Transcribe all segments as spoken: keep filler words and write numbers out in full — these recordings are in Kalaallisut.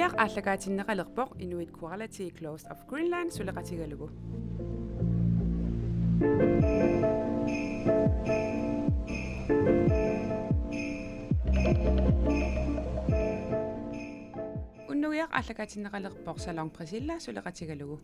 Aallakaatinneqalerpoq Inuit Quality Clothes of Greenland suleqatigalugu. Unnugiaq aallakaatinneqalerpoq Salon Priscilla suleqatigalugu.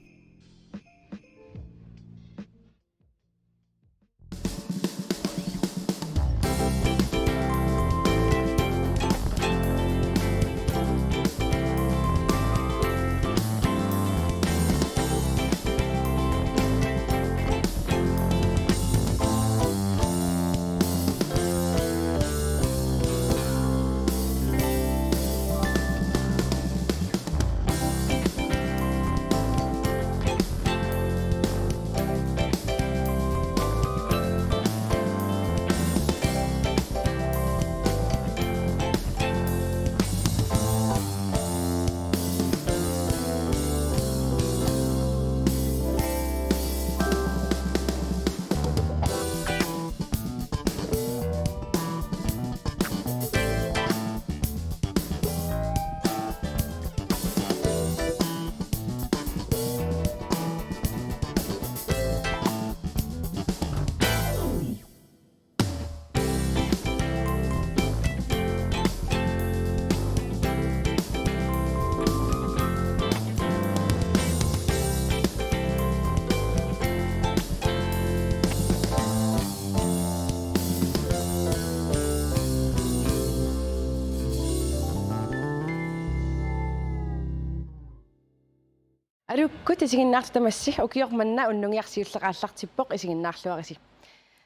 Aluukkut isiginnaartut tamassi, ukioq manna Unnugiaq siulleq aallartippoq, isiginnaarluarisi.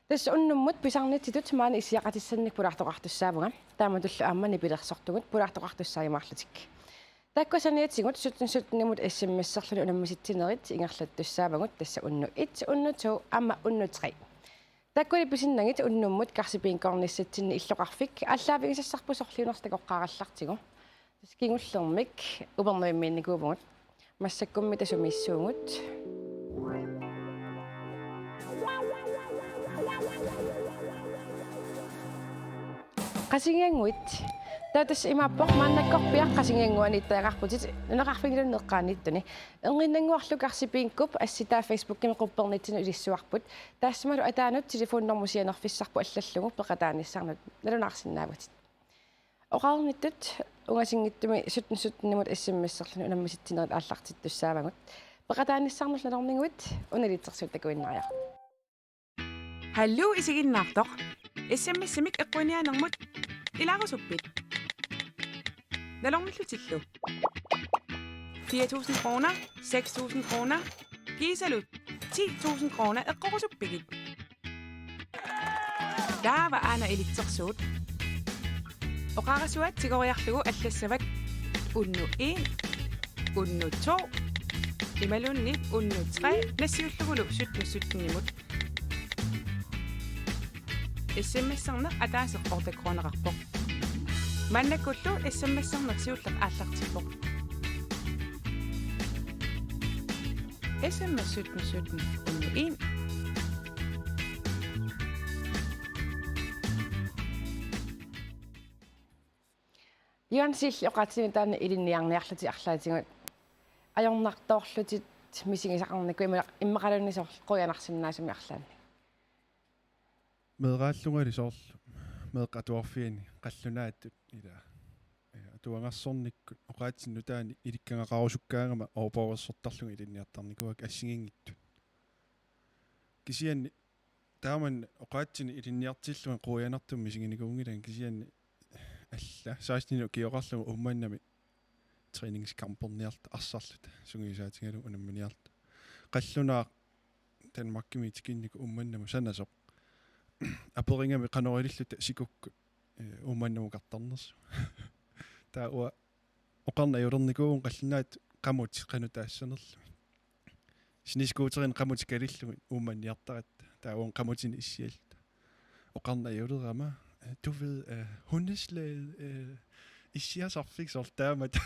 Tassa unnummut pisarnitsitut maani issiaqatissannik pulaartoqartussaavunga. Taamatullu aamma nipilersortugut pulaartoqartussaajumaarlutik. Taakku saniatigut sytten sytten-imut S M S-erluni unammisitsinerit ingerlattussaavagut, tassa unnuk et, unnuk to aamma unnuk tre. Taakkuli pisinnagit unnummut Karsi Bingornissatsinni illoqarfik aallaavigisassarput sorliunersoq takoqqaarallartigu. Tassa kingullermik Upernavimmiinnikuuvugut. Massakkummi tasumiissuugut. Qasigiannguit. Taava tassa imaappoq maannakkorpiaq Qasigiannguani ittariaqarputit nunaqarfinniluunniit eqqaaniittuni. Erniinnannguarlu Karsi Bingorup assitaa Facebookimi quppernitsinnut ilissuarput. Taassumalu ataanut telefonnormu sianerfissarput allallugu peqataanissannut nalunaarsinnaavatit. Oqarnittut ungasinngitsumi sytten sytten-imut S M S-erluni unammisitsinerit aallartittussaavagut. Peqataanissannut nalorniguit una ilitsersuut takuinnariaruk. Hallo isiginnaartoq. S M S-imik eqquiniaanermut ilaarusuppit? Nalornillutillu. Fire tusind kroner, seks tusind kroner, kiisalu ti tusind kroner eqqorusuppigit? Taava aana ilitsersuut. Oqarasuaat tigoriarlugu allassavat unnuk en, unnuk to, imaluunniit unnuk tre nassiullugulu sytten sytten-imut. S M S-erneq ataaseq otte kroneqarpoq. Maannakkullu S M S-erneq siulleq aallartippoq. S M S sytten sytten unnuk en. Juan Siilli, oqaatsinik taanna ilinniarniarlutit arlaatigut ajornartoorlutit misigisaqarnikuuit, imma-, immaqaluunniit soorlu quianarsinnaasumik arlaannik? Meeraallungali soorlu meeqqat atuarfianni qallunaatut ila, eh, atuagarsornikkut oqaatsit nutaanik ilikkagaqarusukkaangama oqaluusersortarlunga ilinniartarnikuuakka assigiinngitsut. Kisianni taamani oqaatsinik ilinniartillunga quianartumik misiginikuunngilanga, kisianni alla seksten ukioqarlunga Uummannami træningscamperniarluta arsarluta sungiusaatigalugu unamminiarluta. Qallunaaq Danmarkimi tikinniku Uummannamut sanasoq. Aperigami qanoq ililluta sikukkut, eh, Uummannamukartarnersoq. Taava oqarneq ajulernikuuvugut qallunaatut qamutit qanoq taassanerlugit. Snescooterinik qamutit kalillugit Uummanniartaratta. Taava uunga qamutinik issialluta. Oqarneq ajulerama, eh, du ved, eh, hundeslæde, eh, issiasarfik soorlu taamatut.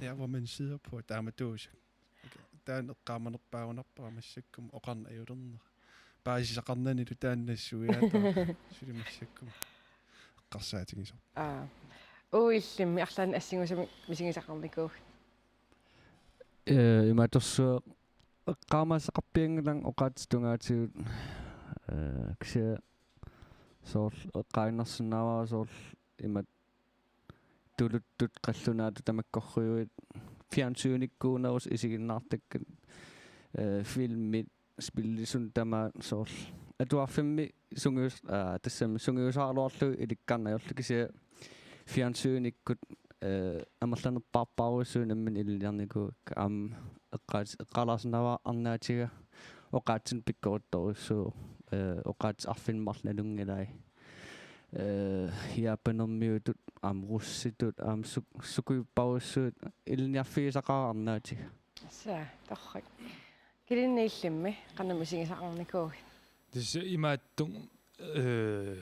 Der, hvor man sidder på, taamatuusut. Taanna eqqaamanerpaagunarpara massakkut oqarneq ajulernera. Paasisaqarnanilu taanna nassuiaata suli massakkut eqqarsaatigisoq. Aa. Uagut illimmi arlaannik assingusumik misigisaqarnikuugut. Eh, imaattorsuaq eqqaamasaqarpianngilanga oqaatsit tungaatigut, eh, kisianni soorlu eqqaaginnarsinnaavara soorlu imatut tuluttut qallunaatut tamakkorpiaat fjernsynikuunerusut isiginnaartakkat, eh, filmit, spillit suut tamaat soorlu. Atuarfimmi sungius-, aa, tassami sungiusaraluarlugu ilikkarneq ajorlugu kisianni fjernsynikkut, eh, amerlanerpaarpaarujussuit nammineq ilinniarnikuuakka aamma eqqaas-, eqqaalaarsinnaavara arnaatiga oqaatsinik pikkorittorujussuuvoq, eh, oqaatsit arfineq-marluk nalunngilai. Eh, japanermiutut, aamma russitut, aamma suk-, sukuipparujussuit ilinniarfigisaqaara arnaatiga. Saa, torrak. Kilinnik illimmi, qanoq misigisaqarnikuuit? Tassa imaattoq, eh,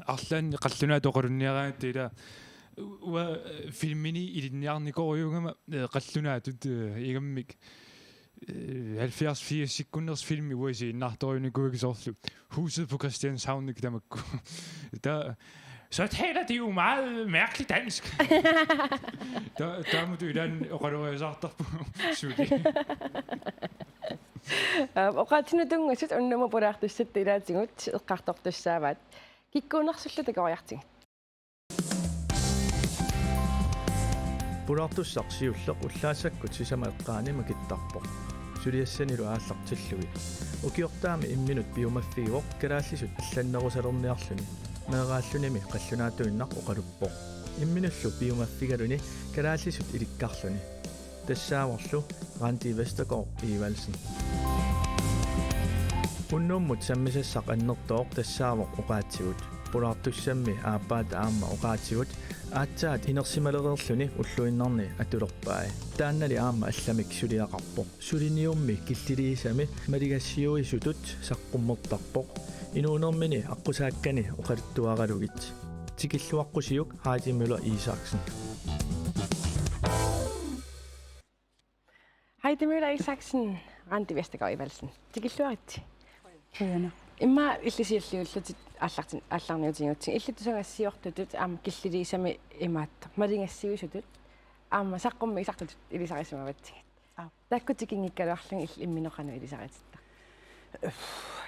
arlaannik qallunaatut oqalunniaraangatta ila uanga, eh, filmini ilinniarnikorujuugama, eh, qallunaatut, eh, ingammik, eh, halvfjerds firsikkunnerusut filmit uanga isiginnaartorujuunikuuakka soorlu Huset på Christianshavn tamakku. Der, så taler de jo meget mærkeligt dansk. Der, der må du den oqaloriasaartarpu suli. Aa, oqaatsinut tunngasut unnummut pulaartussat ilaatigut eqqartortussaavaat. Kikkuunersullu takoriartigit. Pulaartussaq siulleq ullaassakkut sisamat eqqaanni makittarpoq. Suliassanilu aallartillugit. Ukiortaami imminut piumaffigivoq kalaallisut allannerusalerniarluni. Meeraallunimi qallunaatuinnaq oqaluppoq. Imminullu piumaffigaluni kalaallisut ilikkarluni. Tassaavorlu Randi Vestergaard Evaldsen. Unnummut sammisassaq annertooq tassaavoq oqaatsigut. Pulaartussammi aappaata aamma oqaatsigut aatsaat inersimalereerluni ulluinnarni atulerpai. Taannali aamma allamik suliaqarpoq. Suliniummi killiliisami maligassiuisutut saqqummertarpoq. Inuunermini aqqusaakkani oqaluttuaralugit. Tikilluaqqusiuk Heidi Møller Isaksen. Heidi Møller Isaksen, Randi Vestergaard Evaldsen. Tikilluaritsi. Qujanaq. Immaqa illit siulliullutit aallartin-, aallarniutigut. Illit tusagassiortutut aamma killiliisami imaattoq maligassiuisutut aamma saqqummiisartutut ilisarisimavatsigit. Aap. Taakku tikinngikkaluarlugit illit imminut qanoq ilisaritittaq?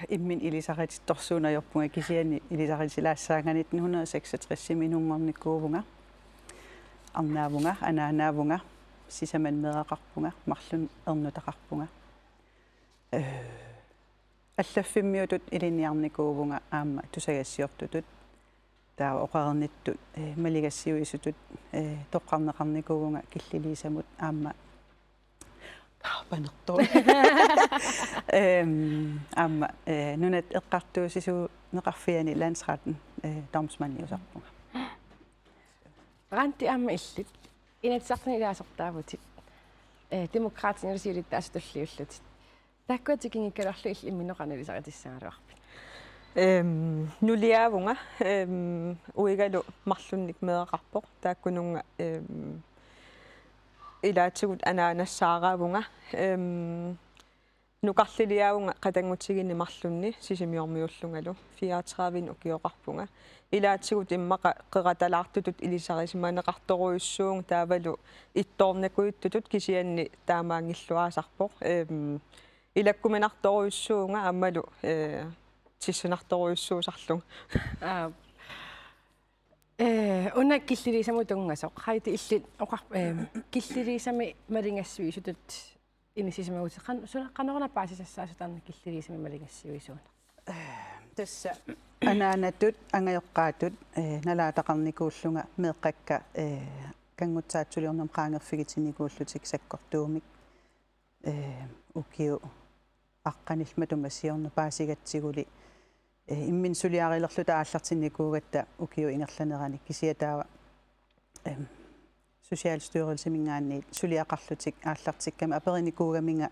Imminut ilisaritittorsuuneq ajorpunga kisianni ilisaritilaassavara nitten hundrede og seksogtresimi inunngornikuuvunga. Arnaavunga, anaanaavunga, sisamanik meeraqarpunga, marlunnik ernutaqarpunga. Eh, allaffimmiutut ilinniarnikuuvunga aamma tusagassiortutut. Taava oqarnittut, eh, maligassiuisutut, eh, toqqarneqarnikuuvunga killiliisamut aamma. Panertoq. Ehm, aamma, eh, nunat eqqartuussisuuneqarfiani landsretten, eh, domsmandiusarpunga. Randi, aamma illit Inatsisartuni ilaasortaavutit, eh, Demokraatinilu siulittaasup tulliullutit. Taakkua tikinngikkaluarlugit illit imminut qanoq ilisaritissagaluarpit? Ehm, nuliaavunga, ehm, uigalu marlunnik meeraqarpoq, taakkununnga, ehm, ilaatigut anaanassaaravunga, ehm, nukarliliaavunga qatanngutigiinni marlunni Sisimiormiuullungalu, fireogtredive ukioqarpunga. Ilaatigut immaqa qeratalaartutut ilisarisimaneqartorujussuuvunga taavalu ittoornikuuttutut kisianni taamaanngilluinnasarpoq. Ehm, ilakkuminartorujussuuvunga aammalu, eh, tissinartorujussuusarlunga. Aap. Eh, una killiliisamut tunngasoq. Heidi, illit oqar-, eh, killiliisami maligassiuisutut inissisimavutit. Qan-, suna, qanoruna paasisassaasut taanna killiliisami maligassiuisuuneq? Tassa anaanatut, angajoqqaatut, eh, nalaataqarnikuullunga meeqqakka, eh, kanngutsaatsuliornermut qaangerfigitinnikuullutik sakkortuumik. Eh, ukiut aqqanillit matuma siorna paasigatsiguli, eh, imminut suliarilerluta aallartinnikuugatta ukiup ingerlanerani kisianni taava, em, Socialstyrelsiminngaanniit suliaqarlutik aallartikkamik aperinikuugaminga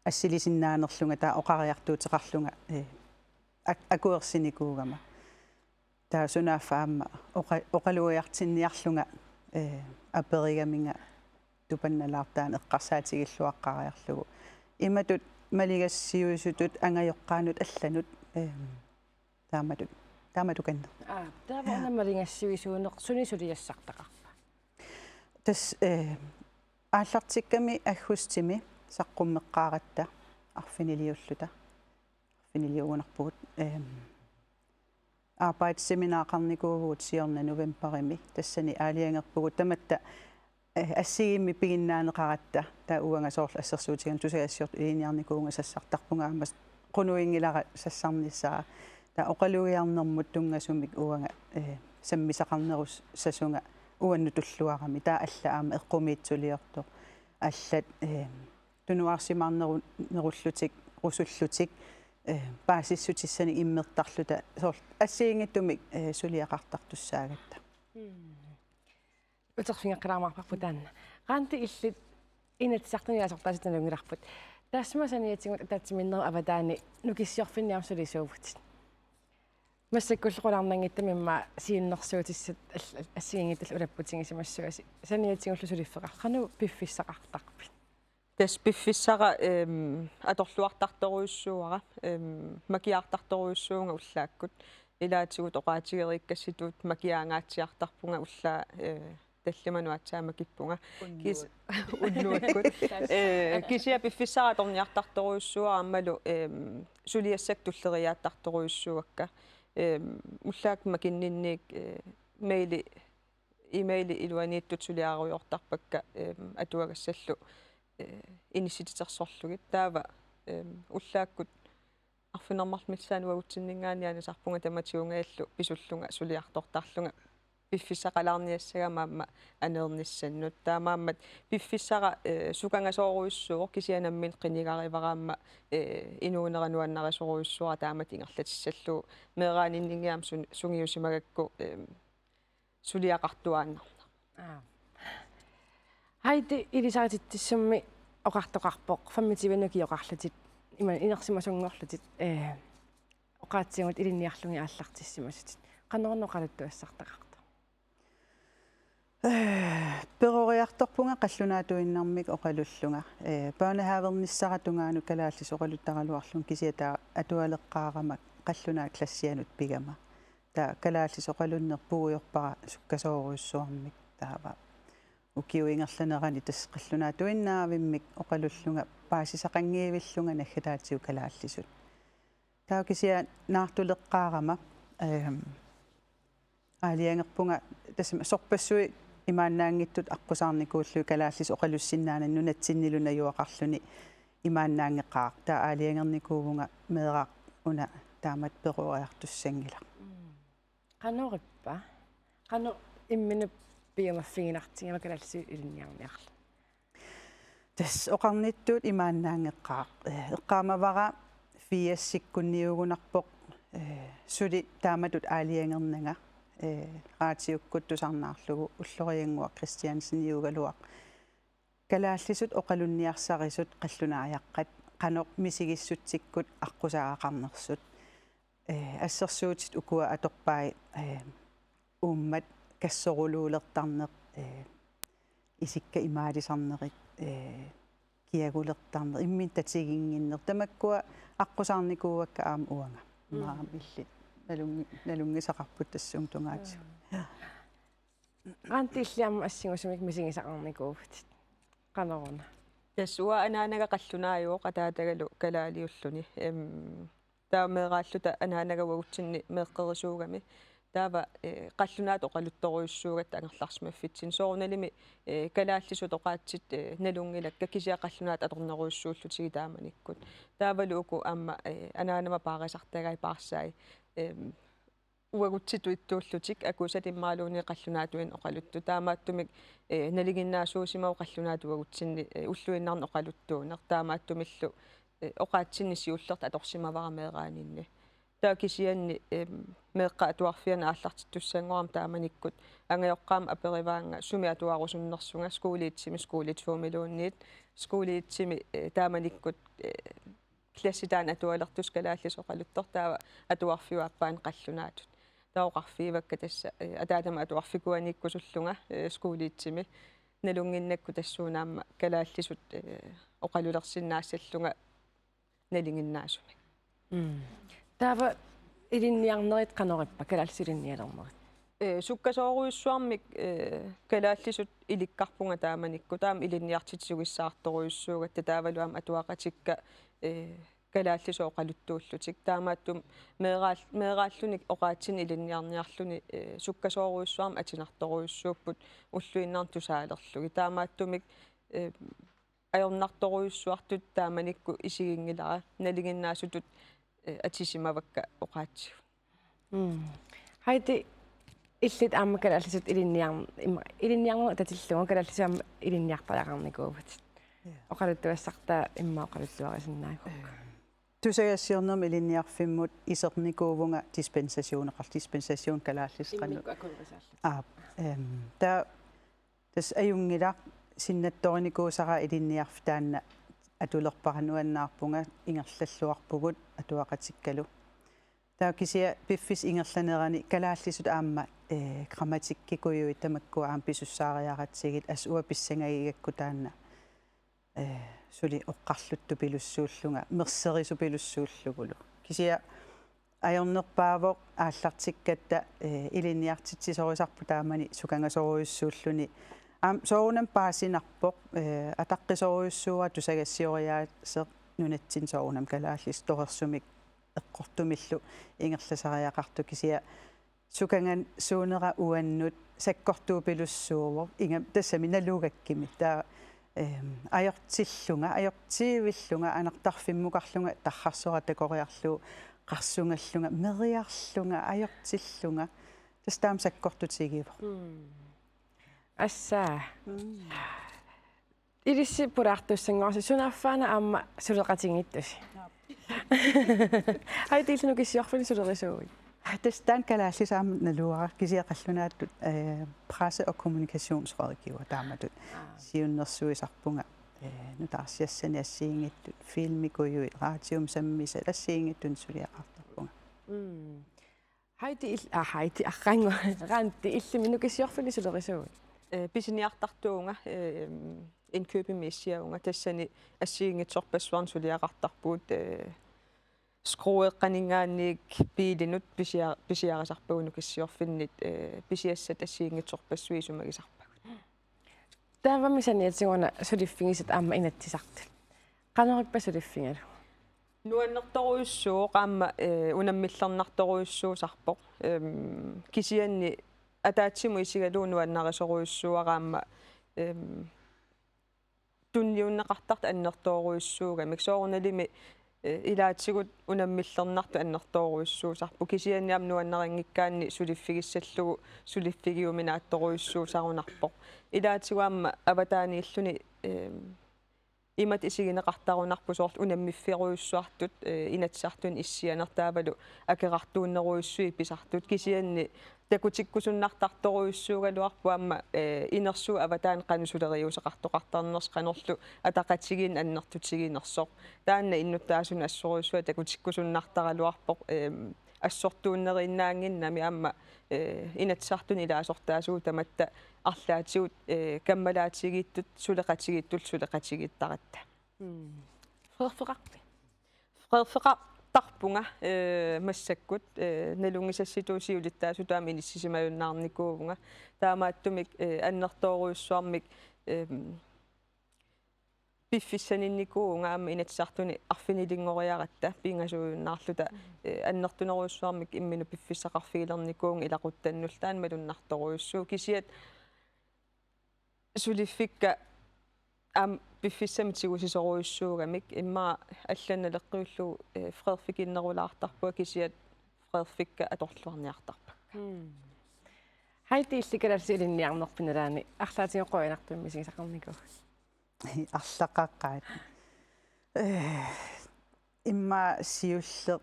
assilisinnaanerlunga taava oqariartuuteqarlunga, eh, ak-, akuersinikuugama. Taava sunaaffa aamma oqa-, oqalugiartinniarlunga, eh, aperigaminga tupannalaartaanut eqqarsaatigilluaqqaariarlugu. Imatut maligassiuisutut angajoqqaanut allanut, eh, taamatut Taama tukanneq. Aa, taava una maligassiuisuuneq suni suliassartaqarpa? Tassa, eh, aallartikkami aggustimi saqqummeqqaaratta arfiniliulluta. Arfiniliugunarpugut, eh, arbejdsseminaraqarnikuuvugut siorna novembarimi, tassani aalajangerpugut tamatta, eh, assigiimmik piginnaaneqaratta, taava uanga soorlu assersuutigalugu tusagassiortut ilinniarnikuuvunga sassartarpunga aamma qunuginngilara sassarnissara. Taava oqalugiarnermut tunngasumik uanga, eh, sammisaqarnerussasunga uannut tulluarami. Taava allat aamma eqqumiitsuliortut. Allat, eh, tunuarsimaarneru-, nerullutik, rusullutik, eh, paasissutissanik immertarluta soorlu assigiinngitsumik, eh, suliaqartartussaagatta. Uterfigeqqilaarumaarparput taanna. Randi, illit Inatsisartuni asortaasut nalunngilarput. Taassuma saniatigut ataatsimiinnerup avataani Nukissiorfinni aamma sulisuuvutit. Massakkullu qularnanngitsumik immaqa siunnersuutissat all-, all-, assigiinngitsullu ulapputigisimassavasi. Saniatigullu suliffeqartoq. Qanoq piffissaqartarpit? Tassa piffissara, ehm, atorluartartorujussuuara, ehm, makiartartorujussuuvunga ullaakkut. Ilaatigut oqaatigereerikkassitut makiaangaatsiartarpunga ullaaq, eh, tallimanut aatsaat makippunga. Kis-, unnuakkut. Eh, kisianni piffissara atorniartartorujussuuara aammalu, ehm, suliassat tulleriiaattartorujussuuakka. Ehm, ullaakkut makinninniit, eh, maili, e-maili iluaniittut suliarujoortarpakka, ehm, atuagassallu, eh, inissititersorlugit. Taava, ehm, ullaakkut arfineq-marluk missaani uagutsinninngaanniit anisarpunga tamatigut ungaillu pisullunga suliartortarlunga piffissaqalaarniassagama aamma aneernissannut. Taamaammat piffissara, eh, sukangasoorujussuuvoq kisianni nammineq qinigarivara aamma, eh, inuunera nuannarisorujussuuara taamatut ingerlatissallugu meeraaninninngaanniit aamma sun-, sungiusimagakku, eh, suliaqartuaannarneq. Aa. Heidi, ilisarititsissummi oqartoqarpoq, femogtyve ukioqarlutit, ima inersimasunngorlutit, eh, oqaatsigut ilinniarlugit aallartissimasutit. Qanoruna oqaluttuassartaqartoq? Eh, peroriartorpunga qallunaatuinnarmik oqalullunga. Eh, børnehavernissara tungaanut kalaallisut oqaluttaraluarlunga kisianni taava atualeqqaarama qallunaat klassianut pigama. Taava kalaallisut oqalunneq puigorpara sukkasoorujussuarmik, taava ukiup ingerlanerani tassa qallunaatuinnaavimmik oqalullunga paasisaqanngivillunga naggataatigut kalaallisut. Taava kisianni naartuleqqaarama, ehm, aalajangerpunga tassami sorpassuit imaannaanngitsut aqqusaarnikuullugit kalaallisut oqalussinnaanani nunatsinnilu najugaqarluni imaannaanngeqaaq. Taava aalajangernikuuvunga meeraq una taamatut peroriartussanngilaq. Mm. Qanorippa? Qanoq imminut piumaffiginartigivit kalaallisut ilinniarniarlugit? Tassa oqarnittut imaannaanngeqaaq. Eh, eqqaamavara firsikkunniugunarpoq, eh, suli taamatut aalajangernanga, eh, raatiukkut tusarnaarlugu Ulloriannguaq Kristianseniugaluaq. Kalaallisut oqalunniarsarisut qallunaajaqqat qanoq misigissutsikkut aqqusaagaqarnersut. Eh, assersuutit ukua atorpai, eh, uummat kassoruluulertarneq, eh, isikka imaalisarnerit, eh, kiagulertarneq, imminut tatiginnginneq. Tamakkua aqqusaarnikuuakka aamma uanga. Mm. Maam illit nalunngi-, nalunngisaqarput tassunga tungaatigut. Mm. Randi, illit aamma assingusumik misigisaqarnikuuvutit. Qanoruna? Tassa uanga anaanaga qallunaajuvoq ataatagalu kalaaliulluni. Em, taava meeraalluta anaanaga uagutsinni meeqqerisuugami. Taava, eh, qallunaatut oqaluttorujussuugatta angerlarsimaffitsinni. Soorunalimi, eh, kalaallisut oqaatsit, eh, nalunngilakka kisianni qallunaatut atornerujussuullutigit taamanikkut. Taavalu uku aamma, eh, anaanama paarisartagai paarsai, em, uagutsitut ittuullutik akuusat imaluunniit qallunaatuinnaq oqaluttut. Taamaattumik, eh, nalinginnaasuusimavoq qallunaatut uagutsinni, eh, ulluinnarni oqaluttuuneq. Taamaattumillu, eh, oqaatsinni siullertut atorsimavara meeraaninni. Taava kisianni, eh, meeqqat atuarfianni aallartittussanngorama taamanikkut angajoqqaama aperivaannga sumi atuarusunnersunga, Skole et-imi, Skole to-miluunniit, Skole et-imi, eh, taamanikkut, eh, klassi taanna atualertussaq kalaallisut oqaluttoq, taava atuarfiup aappaani qallunaatut. Taava oqarfigivakka tassa, eh, ataatama atuarfikuaniikkusullunga, eh, Skole et-imi. Nalunnginnakku tassuuna aamma kalaallisut, eh, oqalulersinnaassallunga nalinginnaasumik. Mm. Taava Ilinniarnerit qanorippa, kalaallisut ilinnialernerit? Eh, sukkasoorujussuarmik, eh, kalaallisut ilikkarpunga taamanikkut, taama ilinniartitsisussaartorujussuugatta, taavalu aamma atuaqatikka, eh, kalaallisut oqaluttuullutik. Taamaattumik meeraal-, meeraallutik oqaatsinnik ilinniarniarluni, eh, sukkasoorujussuarmik atinartorujussuupput ulluinnarni tusaalerlugit. Taamaattumik, eh, ajornartorujussuartut taamanikkut isiginngilara, nalinginnaasutut, eh, atisimavakka oqaatsigut. Mm. Heidi, illit aamma kalaallisut ilinniar-, imma-, ilinniarnerit atatillugu kalaallisut aamma ilinniartariaqarnikuuvutit. Ja. Oqaluttuassartaa immaqa oqaluttuarisinnaagukku. Tusagassiornermut ilinniarfimmut isernikuuvunga dispensationeqar-, dispensation kalaallisut qanoq. Immikkut akuerisaallutik. Aap, em, taa-, tassa ajunngilaq, sinnattorinikuusara ilinniarfik, taanna atulerpara, nuannaarpunga, ingerlalluarpugut atuaqatikkalu. Taava kisianni piffissap ingerlanerani kalaallisut aamma, eh, grammatikkikujuit tamakkua aamma pisussaariaratsigit, assut uanga pissangagigakku taanna, eh, suli oqarluttupilussuullunga, merserisupilussuullugulu. Kisianni ajornerpaavoq aallartikkatta, eh, ilinniartitsisorisarput taamani sukangasorujussuulluni. Aamma soorunami paasinarpoq, eh, ataqqisorujussuuara tusagassioriaaseq nunatsinni soorunami kalaallisut torersumik eqqortumillu ingerlasariaqartut, kisianni sukangasuunera uannut sakkortuupilussuuvoq, ingammik tassami nalugakkimi. Taava, ehm, ajortillunga, ajortiivillunga, anartarfimmukarlunga, tarrarsora takoriarlugu, qarsungallunga, meriarlunga, ajortillunga. Tassa taama sakkortutigivoq. Mm. Assa. Mm. Ilissi pulaartussanngorsi, sunaaffa-una aamma suleqatigiittusi? Aap. Heidi, illit Nukissiorfinni sulerisuuit? Tassa taanna kalaallisut aamma naluara, kisianni qallunaatut, eh, presse- og kommunikationsrådgiver taamatut. Aa. Siunnersuisarpunga, eh, nutaarsiassani assigiinngitsut, filmikujuit, radiumi sammisat, assigiinngitsunik suliaqartarpunga. Mm. Heidi, il-, ah, Heidi, arraannguaq, Randi, illimmi Nukissiorfinni sulerisuuit? Eh, pisiniartartuuvunga, eh, indkøbimi issiavunga, tassani assigiinngitsorpassuarnik suliaqartarpugut, eh, skrueqqaninngaanniit biilinut pisia-, pisiarisarpagut Nukissiorfinnit, eh, pisiassat assigiinngitsorpassuit isumagisarpagut. Taavami saniatigut una suliffigisat aamma Inatsisartut. Qanorippa suliffigalugu? Nuannertorujussuuvoq aamma, eh, unammillernartorujussuusarpoq. Ehm, kisianni ataatsimut isigalugu nuannarisorujussuuara aamma, ehm, tunniunneqartartut annertoorujussuugamik. Soorunalimi, eh, ilaatigut unammillernartut annertoorujussuusarput. Kisianni aamma nuannarinngikkaanni suliffigissallugu suliffigiuminaattorujussuusarunarpoq. Ilaatigut aamma avataaniilluni, ehm, imatut isigineqartarunarpoq soorlu unammiffiorujussuartut, eh, Inatsisartuni issianeq taavalu akerartuunnerujussuit pisartut, kisianni takutikkusunnartartorujussuugaluarpoq aamma, eh, inersuup avataani qanoq suleriuseqartoqartarnersoq, qanorlu ataqatigiinneq annertutiginersoq. Taanna innuttaasunut assorujussuaq takutikkusunnartaraluarpoq, ehm, assortuunneriinnaannginnami aamma, eh, Inatsisartuni ilaasortaasugut tamatta arlaatigut, eh, kammalaatigiittut suleqatigiittut suleqatigiittaratta. Mm. Frederikfeqarpit? Frederikfeqartarpunga, eh, massakkut, eh, nalunngisassitut siulittaasutut aamma inissisimajunnaarnikuuvunga. Taamaattumik, eh, annertoorujussuarmik, ehm, piffissaninnikuuvunga aamma Inatsisartuni arfinilinngoriaratta pingasuujunnaarluta, mm, eh, annertunerujussuarmik imminut piffissaqarfigilernikuuvunga ilaquttannullu, taanna malunnartorujussuuvoq, kisianni suliffikka aamma piffissami tigusisorujussuugamik, immaqa allanut naleqqiullugu, eh, Frederikfikinnerulaartarpunga, kisianni Frederikfikka atorluarniartarpakka. Mm. Heidi, illit kalaallisut ilinniarnerpit nalaani arlaatigut qujanartumik misigisaqarnikuuit? Arlaqaqaat. Eh, immaqa siulleq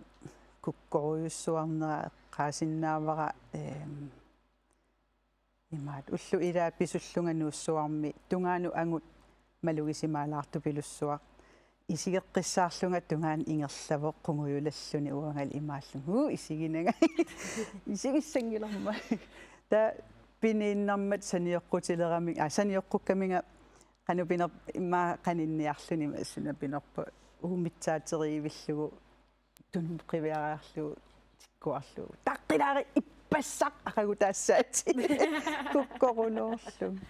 kukkorujussuarnera eqqaasinnaavara, ehm, imaattoq ullut ilaat pisullunga Nuussuarmi tungaanut angut malugisimaalaartupilussuaq. Isigeqqissaarlunga tungaanut ingerlavoq qungujulalluni uangalu imaallunga: Uu, isiginanga. Isigissanngilarma. Taava piniinnarmat sanioqqutileramik, aa, sanioqqukkaminga qanoq piner-, immaqa qaninniarluni, suna pinerpoq, uummitsaateriivillugu, tunumut qiviariarlugu tikkuarlugu. Taqqilaari ippassaq aqagu taassaati. Kukkoruloorlunga.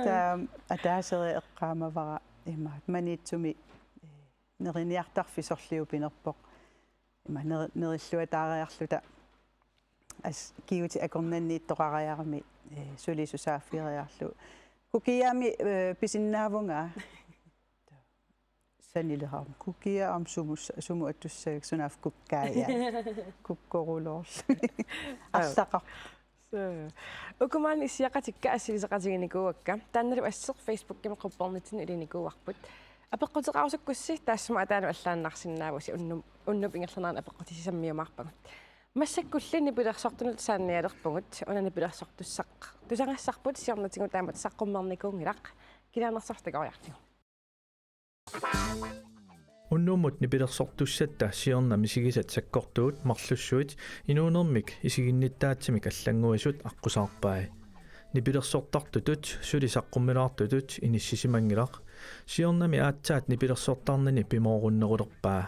Taava ataaseri eqqaamavara imaat Maniitsumi, eh, neriniartarfik sorliupinerpoq. Ima ner-, nerilluataariarluta as kigutit akornanniittoqariarami, eh, suli susaaffigiarlugu. Kukiaami, eh, pisinnaavunga. Sanileraam. Kukia aamma sumus-, sumut atussagakku sunaaffa kukkaaja. Kukkoruloorluni. Arlaqarpoq. Suu. Uku maani issiaqatikka assigiseqatiginikuuakka. Taannalu asseq Facebookimi quppernitsinnut ilinikuuarput. Apeqquteqarusukkussi taassuma ataanut allaannarsinnaavusi unnum-, unnuup ingerlanerani apeqqutissat sammiumaarpagut. Massakkulli nipilersortunut saannialerpugut, una nipilersortussaq tusagassarput siornatigut taamatut saqqummernikuunngilaq, kinaannersortagoriartigu. Unnummut nipilersortussatta siorna misigisat sakkortuut marlussuit inuunermik isiginnittaatsimik allannguisut aqqusaarpai. Nipilersortartutut suli saqqummilaartutut inissisimanngilaq. Siornami aatsaat nipilersortarnini pimoorunnerulerpaa.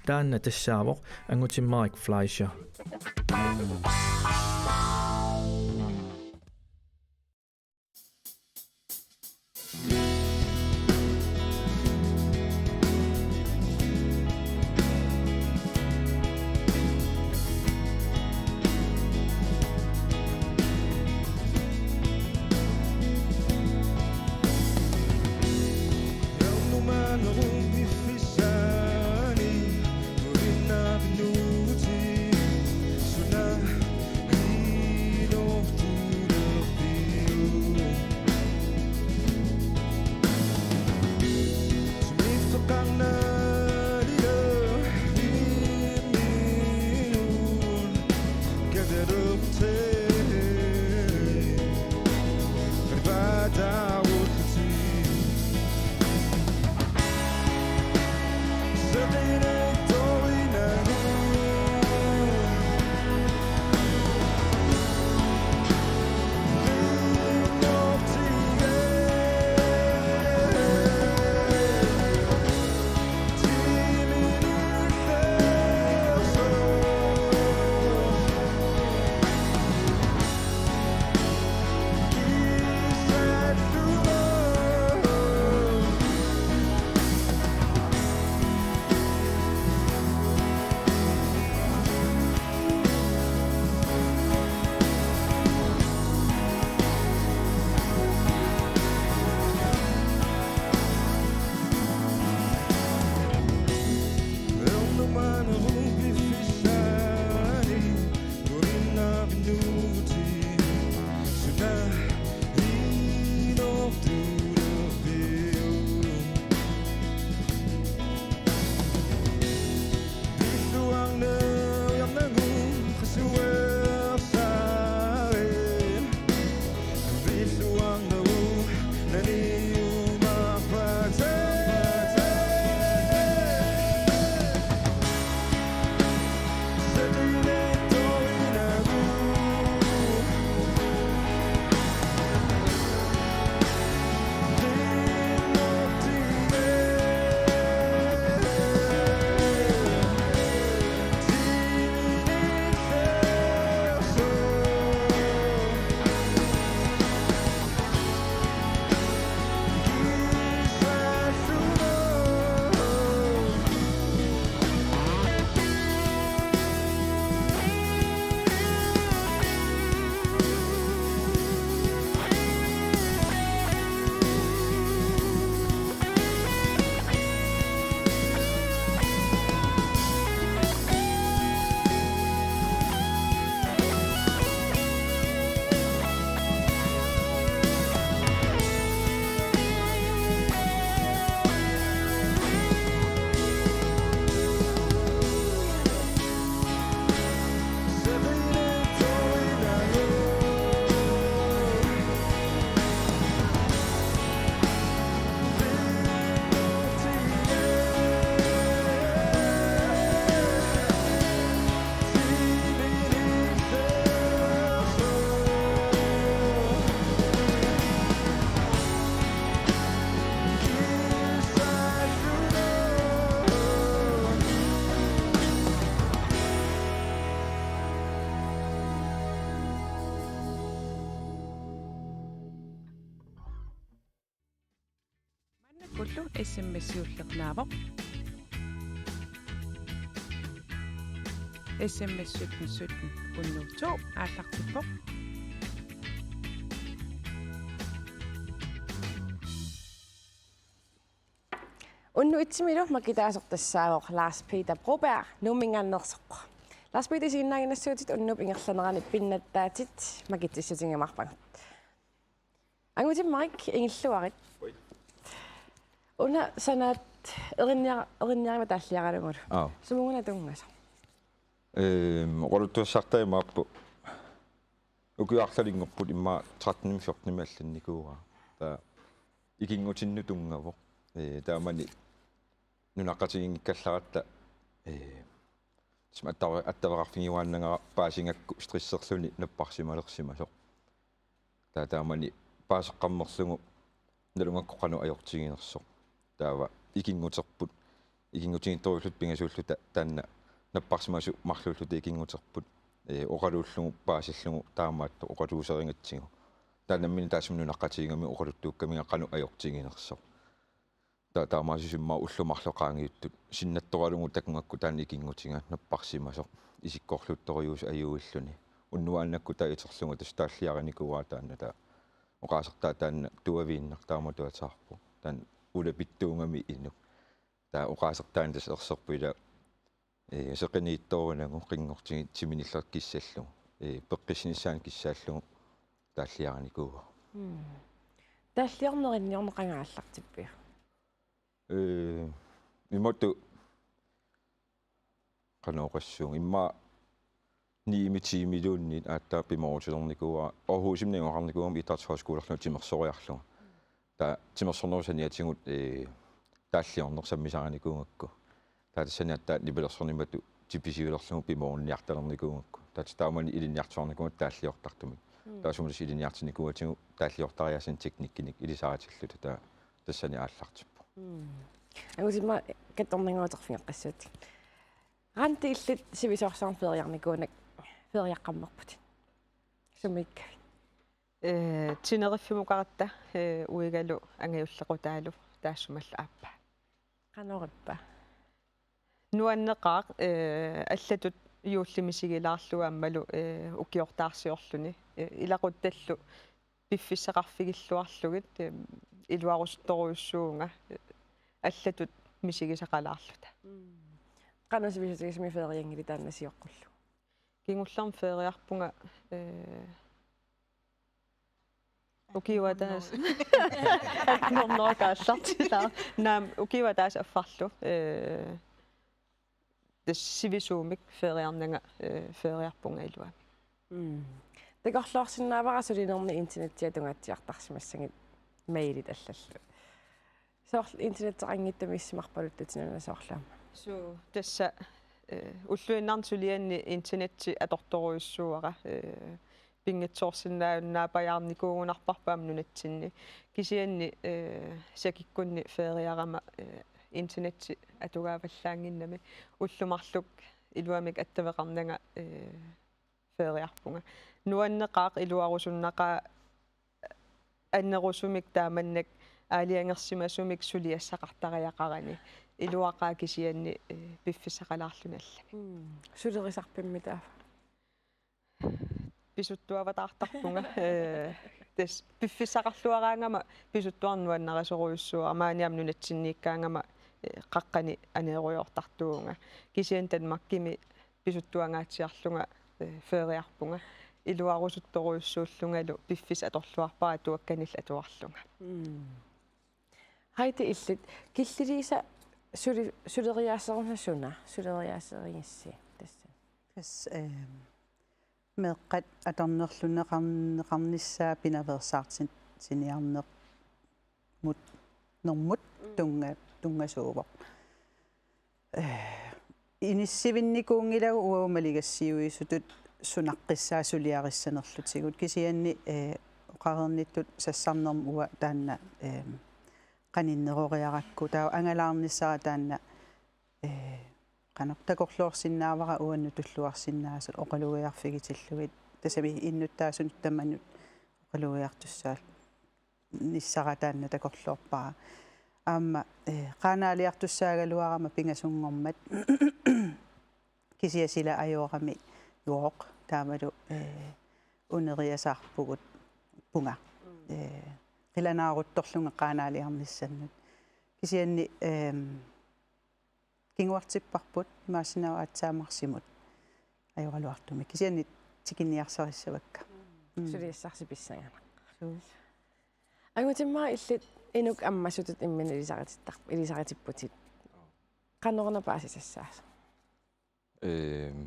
Taanna tassaavoq Angutimmarik Fleischer. S M S-iulleq naavoq. S M S sytten sytten hundrede to aallartippoq. Unnuk itsimilu makitaasoq tassaavoq Lars Peter Broberg, Nuumminngaanneersoq. Lars Peter, isiginnaaginnassuutit unnuup ingerlanerani pinnattaatit makitsissutigiumaarpagut. Angutimmarik, ingilluarit. Oi. Una sanaat erinnia-, erinniarima taalliaralugulu. Aap. Sumut-una tunngasoq? Ehm, oqaluttuassartaa imaappoq. Ukiut arlalinngorput, immaqa tretten fjorten allannikuuara. Taava ikinngutinnut tunngavoq. Ee, taamani nunaqqatigiinngikkallaratta, ee, sima attaver-, attaveqarfigiuaannagara paasigakku stresserluni napparsimalersimasoq. Taava taamani paaseqqammerlugu nalugakku qanoq ajortiginersoq. Taava ikinnguterput, ikinngutigiittorujulluta pingasuulluta taanna napparsimasut marluulluta ikinnguterput. Ee, oqaluullugu paasillugu taamaattoq oqaluuserigatsigu. Taanna nammineq taassuma nunaqqatigiinngikkami oqaluttuukkamiga qanoq ajortiginersoq. Taava taamaasilluni immaqa ullut marluk qaangiuttut sinnattoralugu takugakku taanna ikinngutiga napparsimasoq isikkorluuttorujuusoq ajuilluni. Unnuaannakku taava iterlugu tassa taalliarinikuuara taanna, taava oqaasertaa taanna tuaviinnaq taamatut ateqarpoq. Taanna ulapittuugami inuk. Taava oqaasertaani tassa erserpoq ila, ee, seqiniittoorinagu qinngortigit timinillerikka kissallugu. Ee, peqqissinissaanik kissaallugu taalliarinikuuara. Mm. Taalliorneq erinniorneq qanga aallartippiuk? Ee, imatut qanoq oqassuunga, immaqa niimi tiimiluunniit aatsaat pimoorutilernikuuara, Aarhusimi najugaqarnikuugama idrætshøjskolerlunga timersoriarlunga. Taava timersornerup saniatigut, ee, taalliorneq sammisarinikuugakku. Taava tassani aatsaat nipilersorneq imatut tipisiulerlugu pimoorunniartalernikuugakku. Taava taamani ilinniartitsisarnikuugatta taalliortartumik. Mm. Taava sumut tassa ilinniartinnikuuatigut taalliortariaaseq teknikkinik ilisaritilluta, taava tassani aallartippoq. Mm. Angutimma kattornannguuterfigeqqissuutit. Randi, illit sivisoorsuarmik feriarnikuunakkit, feriaqqammerputit. Sumiikkavit? Ee, Teneriffimukaaratta, ee, uigalu angajullequtaalu taassumalu aappaa. Qanoq ippa? Nuanneqaaq, ee, allatut juulli misigilaarlugu aammalu, ee, ukiortaarsiorluni. Ee, ilaquttallu piffissaqarfigilluarlugit, ee, iluarusuttorujussuuvunga, ee, allatut misigisaqalaarluta. Mm. Qanoq sivisutigisumik ferianngilit taanna sioqqullugu? Kingullermik feriarpunga, ee, ukiup ataaseq. Atten hundrede aallartitaq. Naamik, ukiup ataaseq affarlu, ee, tassa sivisuumik feriarnanga, ee, feriarpunga iluamik. Mm. Takorloorsinnaavara sulinerni internettia tungaatsiartarsimassagit mailit allallu. Soorlu internetteqanngitsumik issumarpaluttutit una soorlu aamma? Suu, tassa, ee, ulluinnarni sulianni internetti atortorujussuuara, ee, pinngitsoorsinnaajunnaarpajaarnikuugunarparput aamma nunatsinni. Kisianni, ee, sakikkunni feriarama, ee, internetti atugaavallaannginnami ullut marluk iluamik attaveqarnanga, ee, feriarpunga. Nuanneqaaq, iluarusunnaqaaq annerusumik taamannak aalajangersimasumik suliassaqartariaqarani. Iluaqaaq kisianni, ee, piffissaqalaarluni allami. Mm. Sulerisarpimmi taava? Pisuttuavataartarpunga. Ee, tassa piffissaqarluaraangama pisuttuarneq nuannarisorujussuuara. Maani aamma nunatsinniikkaangama, ee, qaqqani aneerujoortartuuvunga. Kisianni Danmarkimi pisuttuangaatsiarlunga, ee, feriarpunga. Iluarusuttorujussuullungalu piffissaq atorluarpara atuakkanillu atuarlunga. Mm. Heidi, illit Killiliisa suli-, suleriaaserusunnaq suna, suleriaaserigissi tassa? Tassa, ehm, meeqqat atornerlunneqarn-, neqarnissaa pinaveersaartitsiniarnermut, -nermut Mm. tunnga-, tunngasuuvoq. Eh, inissivinnikuunngilagut uagut maligassiuisutut sunaqqissaat suliarissanerlutigut. Kisianni, eh, oqareernittut sassarnermut uanga taanna, eh, qaninneroriarakku. Taava angalaarnissara taanna, eh, qanoq takorloorsinnaavara uannut tulluarsinnaasut oqalugiarfigitillugit. Tassami innuttaasunut tamanut oqalugiartussaanissara taanna takorloorpara. Aamma, eh, qaanaaliartussaagaluarama pingasunngormat kisianni sila ajoramigooq taamalu, eh, uneriasaarpugut punga. Eh, qilanaaruttorlunga qaanaaliarnissannut. Kisianni, ehm, kinguartipparput imaassinnaavoq aatsaat marsimut ajoraluartumik. Kisianni tikinniarsarissavakka. Mm. Suliassarsi pissanganaq. Suu. Angutimmaaq illit inuk ammasutut imminut ilisaritittar-, ilisaritipputit. Qanoruna paasisassaasoq? Ehm,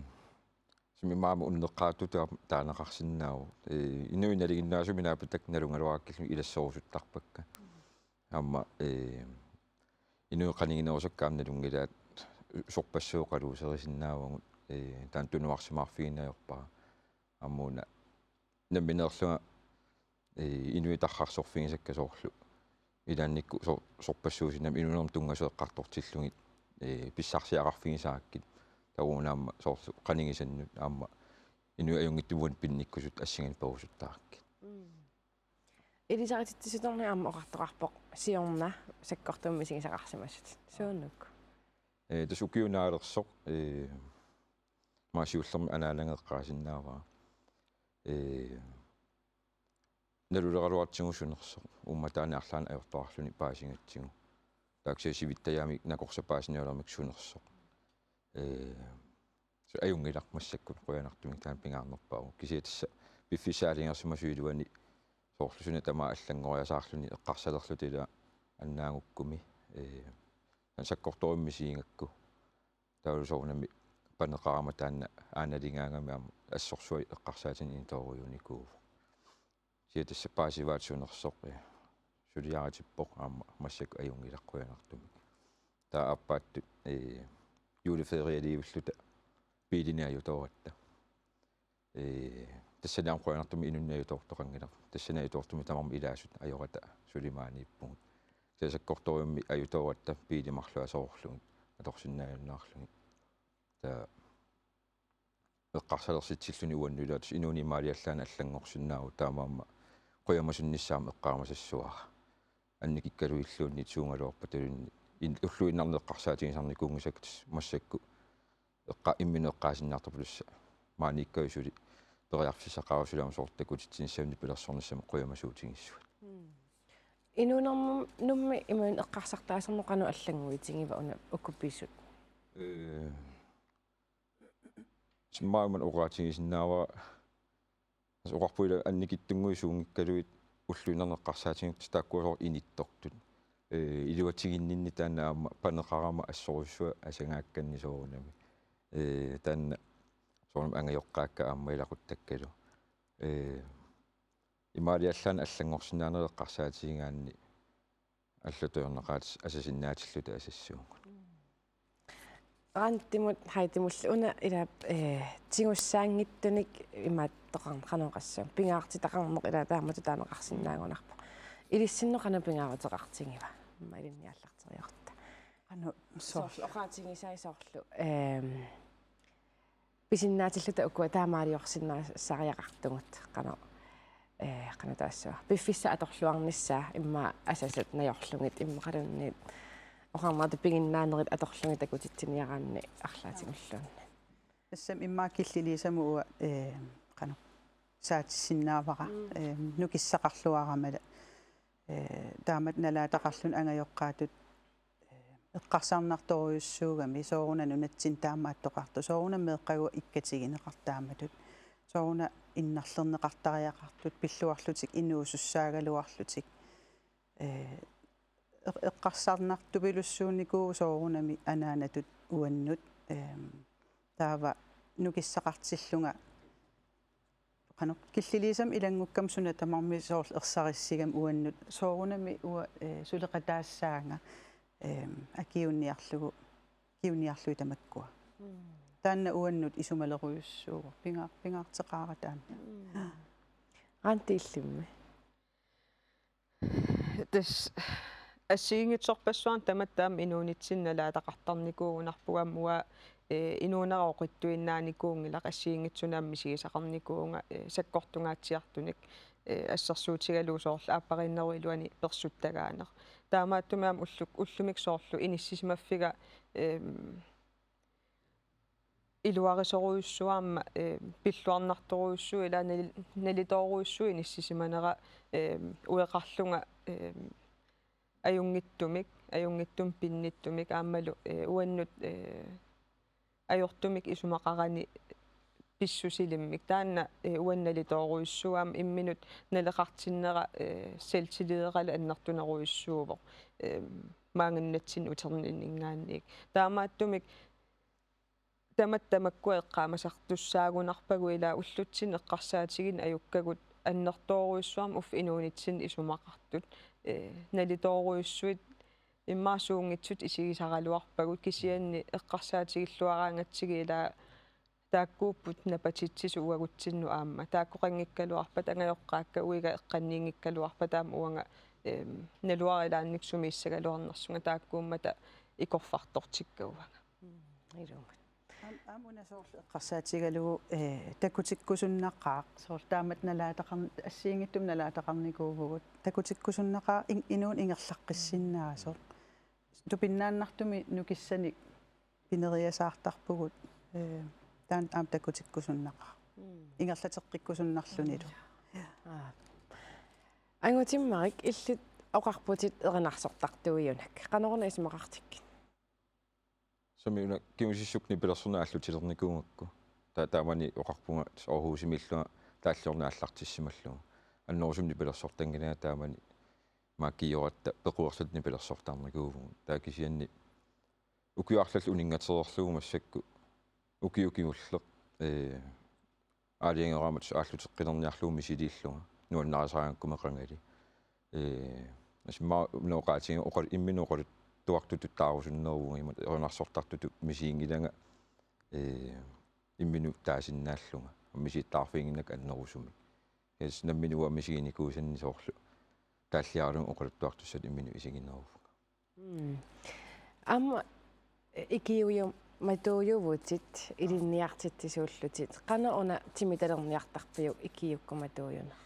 sumi maama unneqqaatut taaneqarsinnaavoq. Eh, inuit nalinginnaasumik naapatakka nalugaluarakkillu ilasserusuttarpakka. Aamma, eh, inuit qaniginerusakka aamma nalunngilaat sorpassuuqaluuserisinnaavagut, eh, taanna tunuarsimaarfigineq ajorpara. Aamma una nammineerlunga, eh, inuit tarrarsorfigisakka soorlu. Ilaannikkut sor-, sorpassuusinnaammik inuunermut tunngasut eqqartortillugit, eh, pissarsiaqarfigisarakkit. Taava una aamma soorlu qanigisannut aamma inuit ajunngitsumik pinnikkusut assinganik perusuttarakkit. Mm. Ilisarititsisutorneq aamma oqartoqarpoq siorna sakkortuumik misigisaqarsimasut. Suunuku? Eh, tassa ukiup naalersoq, eh, maani siullermik anaanaga eqqaasinnaavara. Eh, naluleraluartigu sunersoq, uummataani arlaannik ajortoqarluni paasigatsigu. Taava kisianni sivittajaamik nakorsat paasinialermik sunersoq. Eh, so ajunngilaq massakkut qujanartumik taanna pingaarnerpaavoq. Kisianni tassa piffissaq aalajangersimasoq iluani soorlu suna tamaat allanngoriasaarluni eqqarsalerluta ila annaagukkumi, eh, taanna sakkortuumik misigigakku. Taavalu soorunami paneqarama taanna aanaligaangami aamma assorsuaq eqqarsaatinik initoorujuunikuuvoq. Kisianni tassa paasivaat sunersoq, eh, suliaritippoq aamma massakkut ajunngilaq qujanartumik. Taava aappaattut, eh, juleferialiivilluta biilinik ajutooratta. Eh, tassani aamma qujanartumik inunnik ajutoortoqanngilaq. Tassani ajutoortumik tamarmik ilaasut ajorata suli maaniippugut. Tassa sakkortuumik ajutooratta biili marluk aserorlugit atorsinnaajunnaarlugit. Taava eqqarsalersitsilluni uannut ilaat inuuneq imaaliallaannaq allanngorsinnaavoq taamaammat qujamasunnissaa aamma eqqaamasassavara. Annikikkaluilluunniit suugaluarpataluunniit in-, ulluinnarni eqqarsaatigisarnikuunngisakka tassa massakkut eqqa-, imminut eqqaasinnaartarput tassa maaniikkaanni suli periarfissaqarusulaam soorlu takutitsinissamut nipilersornissamut qujamasuutigissavat. Mm. Inuunermut Nuummi imaluunniit eqqarsartaasermut qanoq allannguitigiva una uku pisut? Eh, Simmaammat oqaatigisinnaavara, tassa oqarpoq ila annikitsunnguit suunngikkaluit ulluinnarni eqqarsaatigalugu tassa taakkua soorlu inittortut. Eh, iluatiginninni taanna aamma paneqarama assorujussuaq asagaakkanni soorunami. Eh, taanna soorunami angajoqqaakka aamma ilaquttakkalu. Eh, imaaliallaannaq allanngorsinnaanerit eqqarsaatigigaanni allatut ajornaqaat asasinnaatilluta asassuugut. Rantimut Heidimullu una ila, eh, tigussaanngitsunik imaattoqarn-, qanoq oqassaanga, pingaartitaqarneq ila taamatut taaneqarsinnaagunarpoq. Ilissinnut qanoq pingaaruteqartigiva? Aamma ilinniallarteriarutta. Qanoq soorlu? Soorlu oqaatigisai soorlu, ehm, pisinnaatilluta ukua taamaaliorsinnaassariaqartugut qanoq, eh, qanoq taassuma. Piffissaq atorluarnissaa immaqa asasat najorlugit immaqaluunniit oqarnertut piginnaanerit atorlugit takutitsiniaraanni arlaatigulluunniit. Tassami immaqa Killiliisamut uanga, eh, qanoq saatissinnaavara, mm, eh, nukissaqarluarama ila, eh, taamatut nalaataqarluni angajoqqaatut eqqarsarnartorujussuugami sooruna nunatsinni taamaattoqartoq, sooruna meeqqagut ikkatigineqartut taamatut, sooruna innarlerneqartariaqartut, pilluarlutik inuusussaagaluarlutik, eh, eq-, eqqarsarnartupilussuunikuuvoq soorunami anaanatut uannut, ehm, taava nukissaqartillunga qanoq Killiliisamut ilanngukkama suna tamarmi soorlu ersarissigami uannut soorunami uanga, eh, suleqataassaanga, ehm, akiuunniarlugu, akiuunniarlugit tamakkua. Mm. Taanna uannut isumalerujussuuvoq, pinga-, pingaarteqaara taanna. Mm. Randi illimmi. Tassa assigiinngitsorpassuarnik tamatta aamma inuunitsinni nalaataqartarnikuugunarpoq aamma uanga ee, inuunera oqittuinnaanikuunngilaq, assigiinngitsunik aamma misigisaqarnikuuvunga, ee, sakkortungaatsiartunik, ee, assersuutigalugu soorlu aappariinnerup iluani persuttagaaneq. Taamaattumik aamma ullu-, ullumikkut soorlu inissisimaffiga, eem, iluarisorujussuaq aamma, ee, pilluarnartorujussuuvoq ilaa nali-, nalitoorujussuuvoq inissisimanera, eem, ueqarlunga, eem, ajunngitsumik, ajunngitsumik pinngitsumik aammalu, ee, uannut, ee, ajortumik isumaqarani pissusilimmik. Taanna, ee, uannut nalitoorujussuuvoq aamma imminut naleqartinnera, ee, selvtillideralu annertunerujussuuvoq, ee, maanga nunatsinni uterninninngaanniit. Taamaattumik tamatta tamakkua eqqaamasartussaagunarpagut ilaa ullutsinni eqqarsaatigineq ajukkagut annertoorujussuarmik uffa inuunitsinni isumaqartut, ee, nalitoorujussuit immaqa suunngitsut isigisaraluarpagut kisianni eqqarsaatigilluaraangatsigit ilaa taakkuupput napatitsisut uagutsinnut aamma. Taakkoqanngikkaluarpata angajoqqaakka uiga eqqanniinngikkaluarpata aamma uanga, eem, naluara ilaanni sumiissagaluarnersunga taakkuummata ikorfartortikkauanga. Mm, ilumut. Aam-, aamma una soorlu eqqarsaatigalugu, ee, takutikkusunnaqaaq. Soorlu taamatut nalaataqarn-, assigiinngitsumik nalaataqarnikuuvugut. Takutikkusunnaqaaq in-, inuuneq ingerlaqqissinnaasoq. Tupinnaannartumik nukissanik pineriasaartarpugut, ee, taanna aamma takutikkusunnaqaaq. Mm. Ingerlateqqikkusunnarlunilu. Aa. Angutimmarik, illit oqarputit erinarsortartuujunak. Qanoruna isumaqartikkit? Sumi una kingusissukkut nipilersorneq aallutilernikuugakku. Ta-, taamani oqarpunga Aarhusimiillunga taalliorneq aallartissimallunga. Annerusumik nipilersortannginnama taamani maakioratta pequerluta nipilersortarnikuuvugut. Taava kisianni ukiut arlallit uninngatereerlugu massakkut ukiut kingulleq, ee, aalajangeraammata aalluteqqilerniarlugu misiliillunga nuannarisaraangakku meqangali. Ee, asimma nooqaatiga oqal-, imminut oqaluttuartutut taarusunneruvugut imatut erinarsortartutut misiginngilanga, ee, imminut taasinnaallunga. Misigittaarfiginnginnakku annerusumik. Kisianni nammineq uanga misiginikuusanni soorlu taalliaralugu oqaluttuartussatut imminut isigineruvugut. Mm. Aamma ikiuumatuujuvutit ilinniartitsisuullutit. Qanoq una timitalerniartarpiuk ikiuukkumatuujuneq?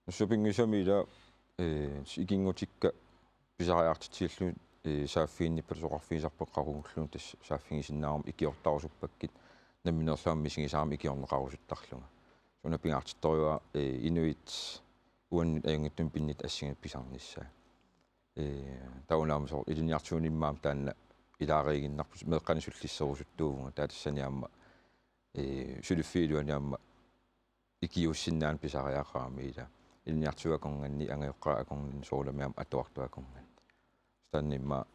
Tassa pinngusami ila, ee, ikinngutikka pisariaqartitsigillugit, ee, saaffiginnippata soqarfigisarpakka qaqugullugit tassa saaffigisinnaagama ikiortarusuppakkit namminerlu aamma misigisarama ikiorneqarusuttarlunga. Una pingaartittorujuara, ee, inuit uannut ajunngitsumik pinnittut assigiinngitsut pisarnissaat. Ee, taava una aamma soorlu ilinniartitsisuunermi aamma taanna ilaariiginnarpoq meeqqanik sullisserusuttuuvunga taava tassani aamma, ee, suliffiup iluani aamma ikiuussinnaaneq pisariaqarami ila. Ilinniartitsisut akornanni angajoqqaat akornanni soorunami aamma atuartut akornanni. Taanna immaqa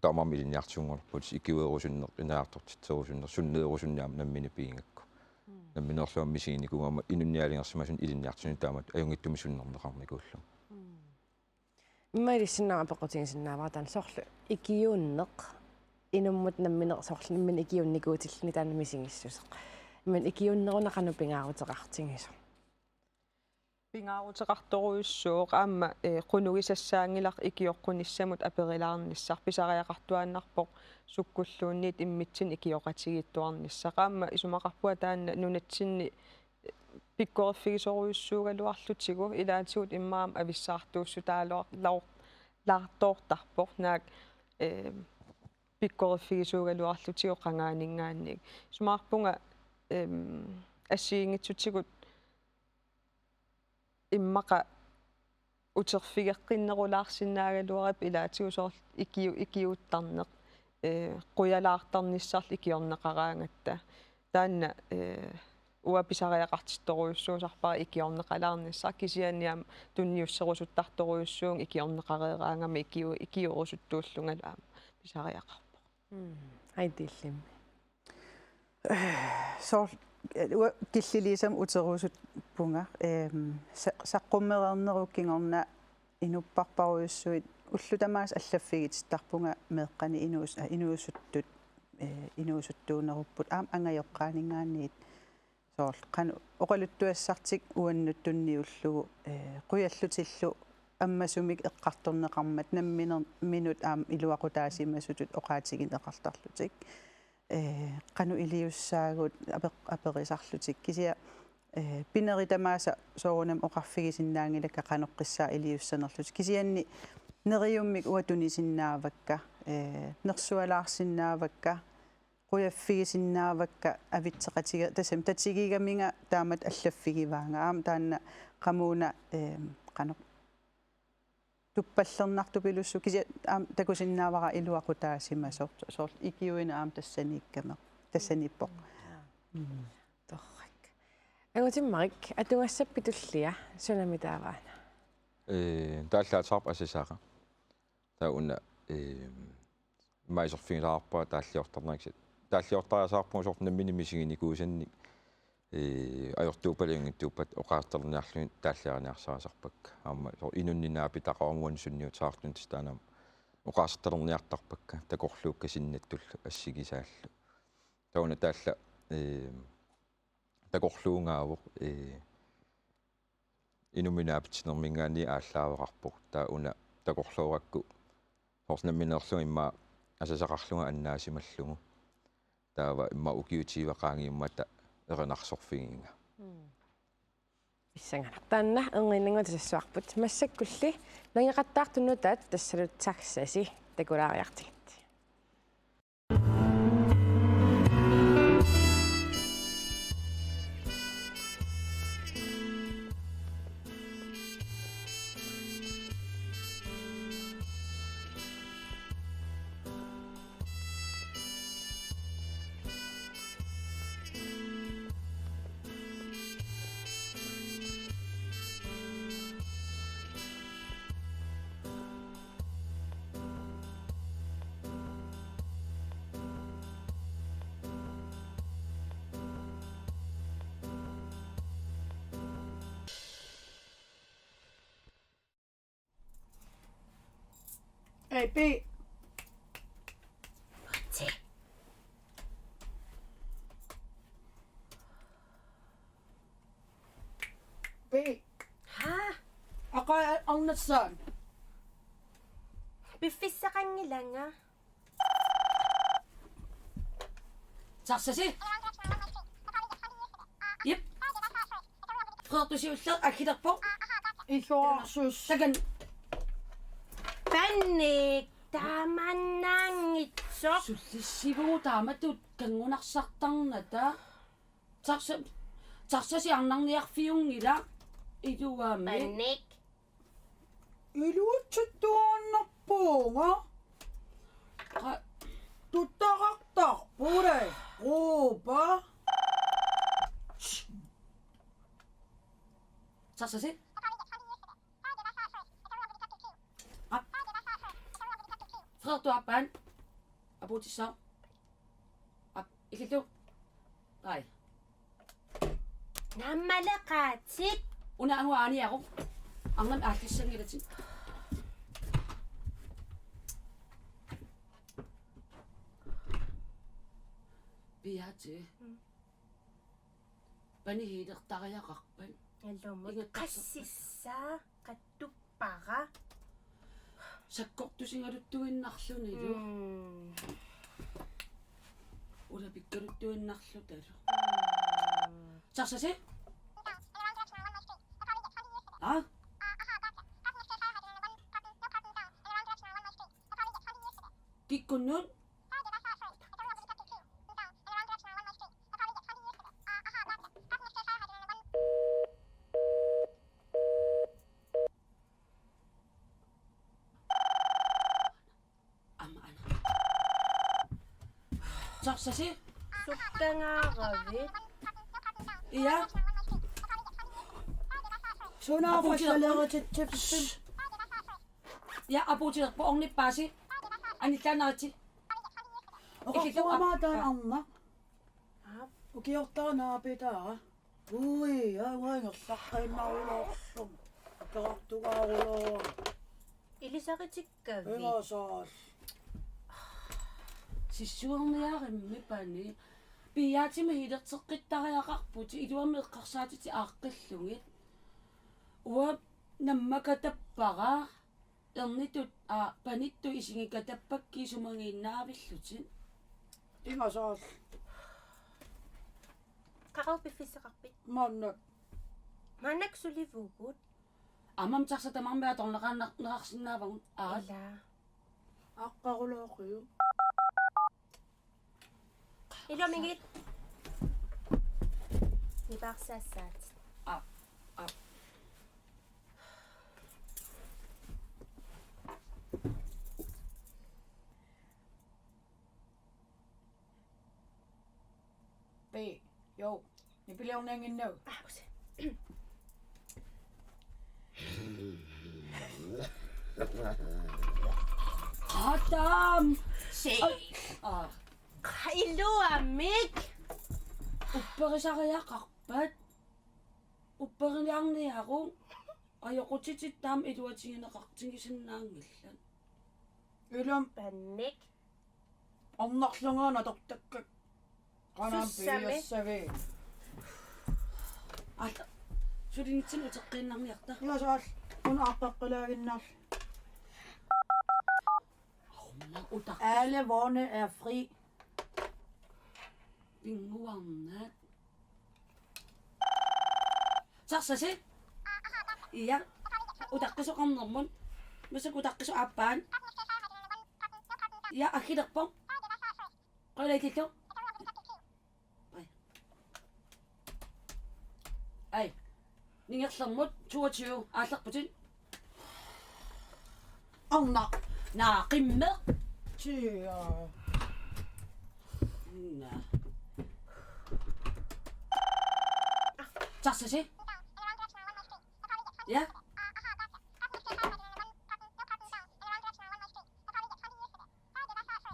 taamaammat ilinniartitsinngorput ikiuerusunneq, ineriartortitserusunneq, sunneerusunneq aamma nammineq pigigakku. Mm. Namminerlu aamma misiginikuugama inunnik aalajangersimasunut ilinniartitsisuni taamatut ajunngitsumik sunnerneqarnikuullugu. Mm. Immaqa ilissinnaavat apeqqutigisinnaavara taanna soorlu ikiuunneq inummut nammineq soorlu nammineq ikiuunikuutilluni taanna misigissuseq. Immaqa ikiuunneruna qanoq pingaaruteqartigisoq? Pingaaruteqartorujussuuvoq aamma, ee, qunugisassaanngilaq ikioqqunissamut aperilaarnissaq pisariaqartuaannarpoq sukkulluunniit immitsinnut ikioqatigiittuarnissaq. Aamma isumaqarpunga taanna nunatsinni pikkoriffigisorujussuugaluarlutigu ilaatigut immaqa aamma avissaartuussutaalor-, laor-, laartoortarpoq naak, ee, pikkoriffigisorujussuugaluarlutigu qangaaninngaanniit. Isumaqarpunga, eem, assigiinngitsutigut immaqa uterfigeqqinnerulaarsinnaagaluarput ilaatigut soorlu ikiu-, ikiuuttarneq, ee, qujalaartarnissarlu ikiorneqaraangatta. Taanna, ee, uanga pisariaqartittorujussuusarpara ikiorneqalaarnissaq kisianni aamma tunniusserusuttartorujussuuvunga ikiorneqareeraangama ikiu-, ikiuerusuttuullungalu aamma pisariaqarpoq. Mm, Heidi illimmi. Soorlu, eh, uanga killiliisama uterusuppunga, ehm, sa-, saqqummereernerup kingorna inupparparujussuit ullut tamaasa allaffigitittarpunga meeqqanik inuus-, eh, inuusuttut, eh, inuusuttuunerupput aamma angajoqqaaninngaanniit. Soorlu qanoq oqaluttuassartik uannut tunniullugu, eh, qujallutillu ammasumik eqqartorneqarmat namminerminut aamma iluaqutaasimasutut oqaatigineqartarlutik. ee, qanoq iliussaagut ape-, aperisarlutik. Kisianni, ee, pinerit tamaasa soorunami oqarfigisinnaanngilakka qanoqqissaaq iliussanerlutik. Kisianni neriummik uanga tunisinnaavakka, ee, nersualaarsinnaavakka, qujaffigisinnaavakka avitseqatiga-, tassami tatigigaminga taamatut allaffigivaanga. Aamma taanna qamuuna, ee, qanoq tuppallernartupilussu kisianni aamma takusinnaavara iluaqutaasimasoq, soorlu ikiuineq aamma tassaniikkama-, tassaniippoq. Mm. Torrak. Angutimmarik, atugassappit tullia, sunami taavaana? Ee, taallaatsarp asasara. Taava una, ee, immaqa iserfigisarpara taalliortarniarsi-, taalliortariasaarpunga soorlu nammineq misiginikuusannik, ee, ajortuuppat ajunngitsuuppat oqaasertalerniarlugit taalliariniarsarisarpakka. Aamma soorlu inunnik naapitaqaruma uannut sunniuteqartunut tassa taanna aamma oqaasertalerniartarpakka, takorluukka sinnattullu assigisaallu. Taava una taalla, ee, takorluugaavoq, ee, inummik naapitsinerminngaanniit aallaaveqarpoq. Taava una takorloorakku soorlu nammineerlunga immaqa asasaqarlunga annaasimallugu. Taava immaqa ukiut tyve qaangiummata erinarsorfigiga. Mm. Pissanganaq. Taanna erniinnannguaq tassaassavarput. Massakkulli nangeqattaartut nutaat tassalu Taxasi takulaariartigit. Ei, Pi. Matsi. Pi. Haa? Aqagu arnassaaq. Piffissaqanngilanga. Taxasi. Jep. Frederik siulleq aggilerpoq. Isorsuus. Takan. Panik taamannaanngitsoq. Sullissivugut taamatut kanngunarsartarnata. Taxa-, Taxasi arnarniarfiunngilaq iluamik. Panik. Iluatsittuaannarpunga. Qa- Tuttarartarpugut. Ruupa. Taxasi. Ap-, Frederik, du har barn. Apuutissaaq. Ap-, ikillu. Ai. Nammaleqaatit. Una angu aaniaru. Arnat aallissanngilatit. Piaati. Mm. Pani healertariaqarpat. Illumut. Ingattarsarpat. Qassissaa, qattuppara. Sakkortusigaluttuinnarlunilu. Mm. Ulapikkaluttuinnarlutalu. Mm. Taxasi? Aa? Kikkunnut? Aamma ana. Taxasi? Sukkangaaravit? Ia. Sunaaffa. Apuutilerpoq. Ia, apuutilerpoq, ornippaasi. Anillaaneritsi. Oqarpoq aamma taanna arnaq. Aap. Ukiortaanaapi taava. Ui, ai, uanga ingerlaqqinnaruloorlunga. Akerartugaarulooraa. Ilisaritikkavit? Ilasaal. Sissuerniarimmi pani. Piiaatimik healerteqqittariaqarputit, iluamik eqqarsaatitit aaqqillugit. Uanga nammakatappara. Ernitut, aa, panittut isigikatappakkit isumagiinnaavillutit. Ingasaarl. Qaqugumut piffissaqarpit? Maannak. Maannak sulivugut. Aamma taxa tamarmik atorneqarneqarsinnaavagut. Aa. Ila. Aqqarulooqiu. Iluamigit. Nipaarsaassaat. Aa. Aa. P. Jo. Nipiliorniannginnavit. Ah, usi. Adam! Se. Aa. Iluamik. Upperisariaqarpat. Upperiniarniaruk. Ajoqutitit taama iluatigineqartigisinnaanngillat. Ilum. Pannik. Ornarlunga natortakkak. Qanam. Sussami. Piiassavii. Aata. Sulinitsin uteqqiinnarniarta. Ingasaarl. Una aqqaqqilaaginnarl. Auna uta. Alle vogne er fri. Pinnguarnaat. Taxasi? Ja. Utaqqisoqarnermut. Massakkut utaqqisoq aappaa. Ja, aggilerpoq. Qujanaq illillu. Ai. Ai. Ningerlermut toogtyve aallerputit. Arnaq. Naa, qimmeq. Tia. Naa. Taxasi? Ja?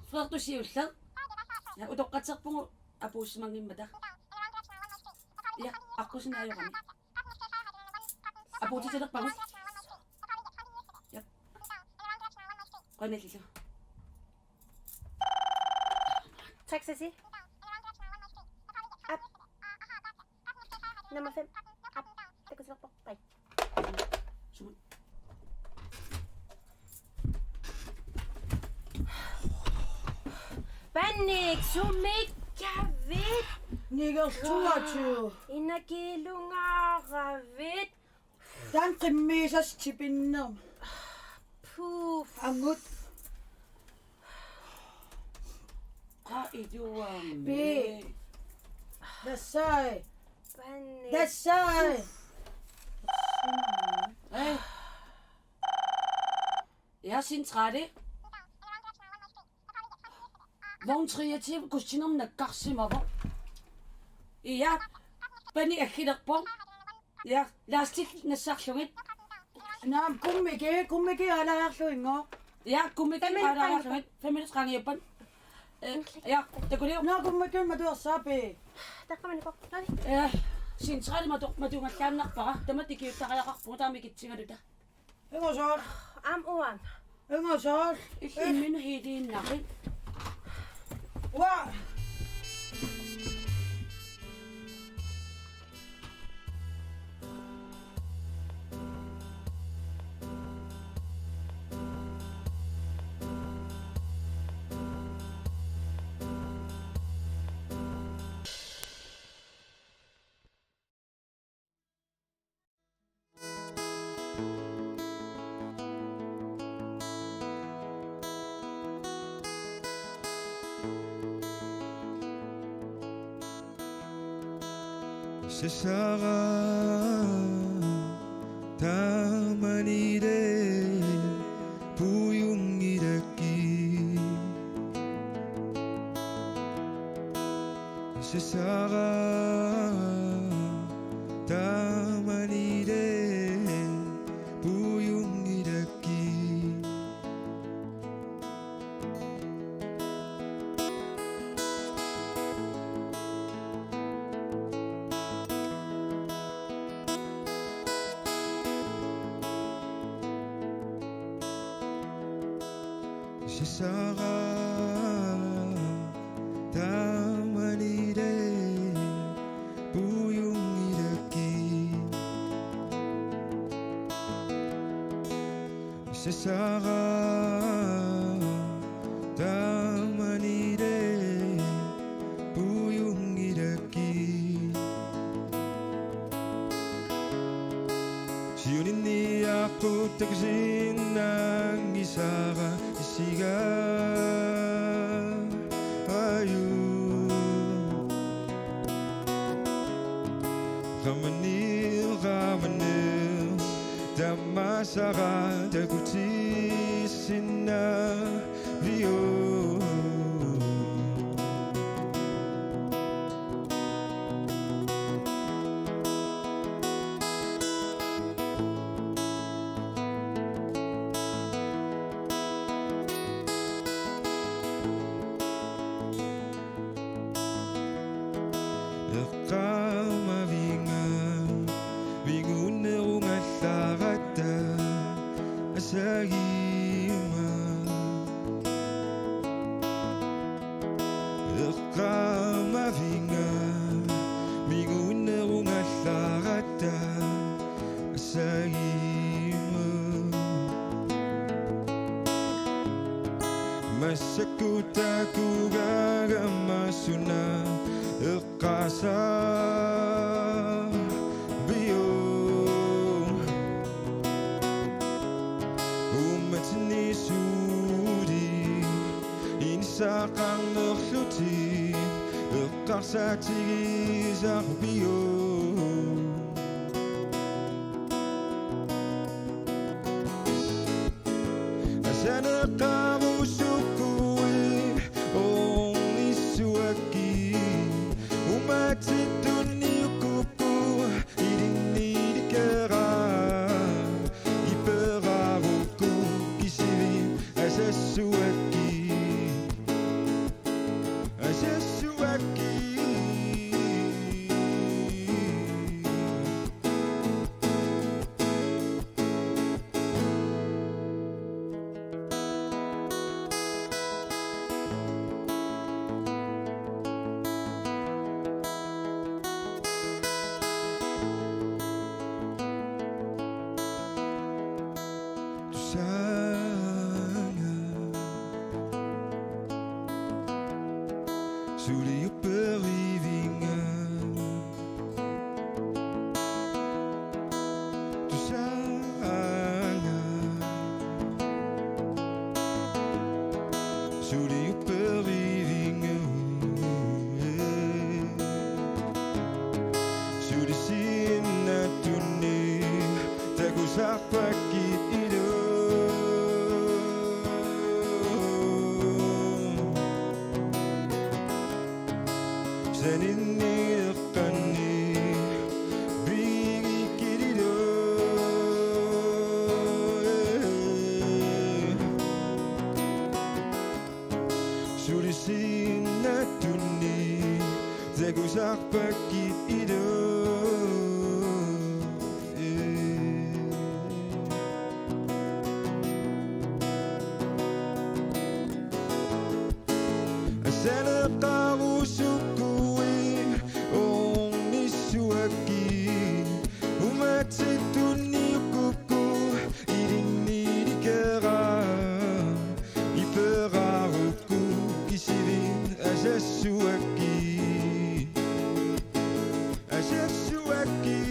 Frederik, du siulleq. Ja, utoqqatserpugut apuussimanngimmata. Ja, aqqusineq ajorami. Apuutitilerpagut. Ja. Qujanaq illillu. Taxasi. Aap. Nummer fem. Aap. Takutilerpoq. Bye. Sumut. Pannik, sumiikkavit? Nigersuatiu. Inakiilungaaravit? Taanna qimmiisas tipinnermi. Puuf. Angut. Qa iluamik. Pi. Tassai. Pannik. Tassai. Ei. Ja, centrale. Vogn treogtyve, Gustinermi nakkarsimavoq. Ja, Pannik aggilerpoq. Ja, lastit nassarlugit. Naamik, kummiki, kummiki aalaarluinngooq. Ja, kummiki. Fem minutter aalaarlugit. Fem minutter qaangiuppat. Eh, ja, takuliuk. Naa, kummiki matuersaappi. Taqqamani pop. Navi. Eh, centrale matu-, matugallaannarpara. Tamatta ikiuuttariaqarpugut taama ikitsigaluta. Ingasaarl. Aamma uanga. Ingasaarl. Illimmin hiiliinnarit. Uanga. Sisara tamanile puiunngilakki. Sisara tamanile puiunngilakki. Sisara tamanile puiunngilakki. Sisara tamanile Qutaqsinnaanngisara isiga aju. Qamani, qamani, tamasara takutissinnaavioq. Eqqaamavinnga, vingunerungallaratta asagima. Eqqaamavinnga, vingunerungallaratta asagima. Massakkut takugaagama suna eqqaasavioq. Uummatini suli inissaqarnerlutit eqqarsaatigisarpioq. Asaneqarusukkui ornissuakkit, uummatittunniukkukku ilinnilikera, iperarukku kisivit asassuakkit. Asassuakkit. Tusaanga suli upperivinnga. Tusaanga suli upperivinnga. Suli sinnaattunni takusarpakkit ilaa. Saninnileqqanni pigikkit ilaa. Suli sinnaattunni takusarpakkit ilaa. Asaneqarusukkui ornissuakkit, uummatittunniukkukku ilinnilikera, iperarukku kisivit asassuakkit. Asassuakkit.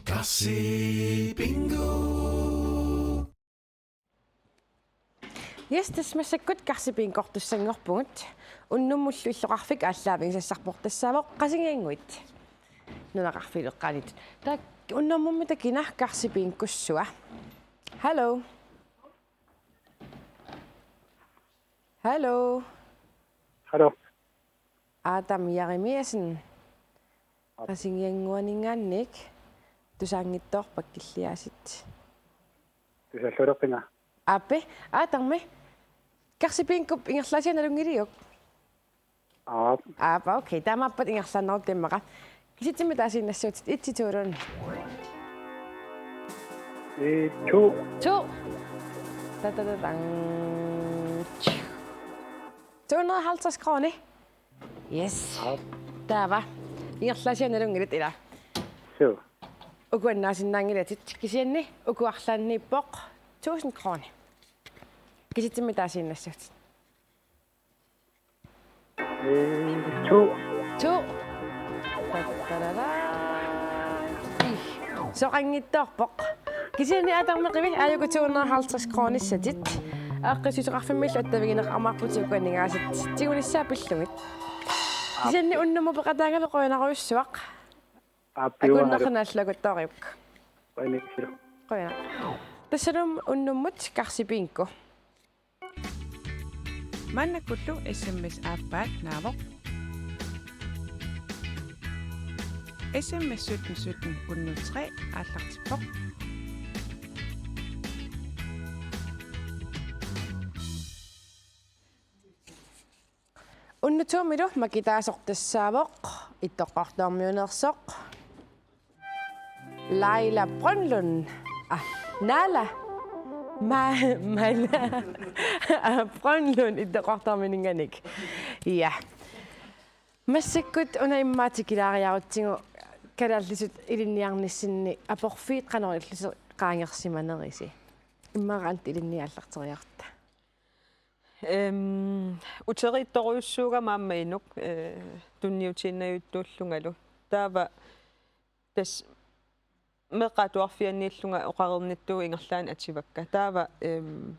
Karsi Bingo. Yes, tassa massakkut Karsi Bingo-rtussanngorpugut. Unnummullu illoqarfik aallaavigisassarpoq, tassaavoq Qasigiannguit. Nunaqarfiup eqqaaniittoq. Taava unnummut takuneqarpoq Karsi Bingo-ssuaq. Hallo. Hallo. Hallo. Adam Jeremiassen. Aap. Qasigiannguaninngaanniit tusaanngitsoorpat killiaasiit. Tusaallulerpunga. Aap, Adami. Karsi Bingo-p ingerlaasiaq nalunngiliuk? Aap. Aap, okay. Taamaappat ingerlaannarutta immaqa. Kisitsimmi taasiinnassaatit? Et til to. Et, to. To. Ta, ta, ta, dang. To hundrede og halvtreds kroner. Yes. Aap. Taava. Ingerlaasiaq nalunngilat ilaa. Suu. Uku annaasinnaanngilatit kisianni uku arlaanniippoq tusind kroner. Kisitsimi taasiinnassaatit. Øh, to. To. Tattararaa. Ih. Soqanngitsoorpoq. Kisianni atorneqimi aajuku to hundrede og halvtreds kronissatit. Aaqqissuisoqarfimmillu attavigineqarumaarputit uku aningaasat tigunissaat pillugit. Kisianni unnummut peqataagavit qujanarujussuaq. Aap, piumalu. Akunneqarnaallu akuttooriuk. Qujanarujussuaq. Qujanaq. Tassalu unnummut Karsi Bingo. Maannakkullu S M S aappaat naavoq. S M S sytten sytten hundrede tre aallartippoq. Unnutuumilu makitaasoq tassaavoq Ittoqqortoormiuneersoq. Laila Brønlund. Ah, Nala. Ma-, Mala. Ah, Brønlund Ittoqqortoormiuninngaanniit. Ja. Massakkut una immaqa tikilaariarutsigu kalaallisut ilinniarnissinni aporfiit qanoq ilillusi qaangersimanerisi. Immaqa Ant ilinniaallarteriarutta. Øhm, uteriittorujussuugama aamma inuk, øh, tunniutiinnartuullungalu. Taava tassa meeqqat atuarfianniillunga oqareernittut ingerlaannaq ativakka. Taava, øhm,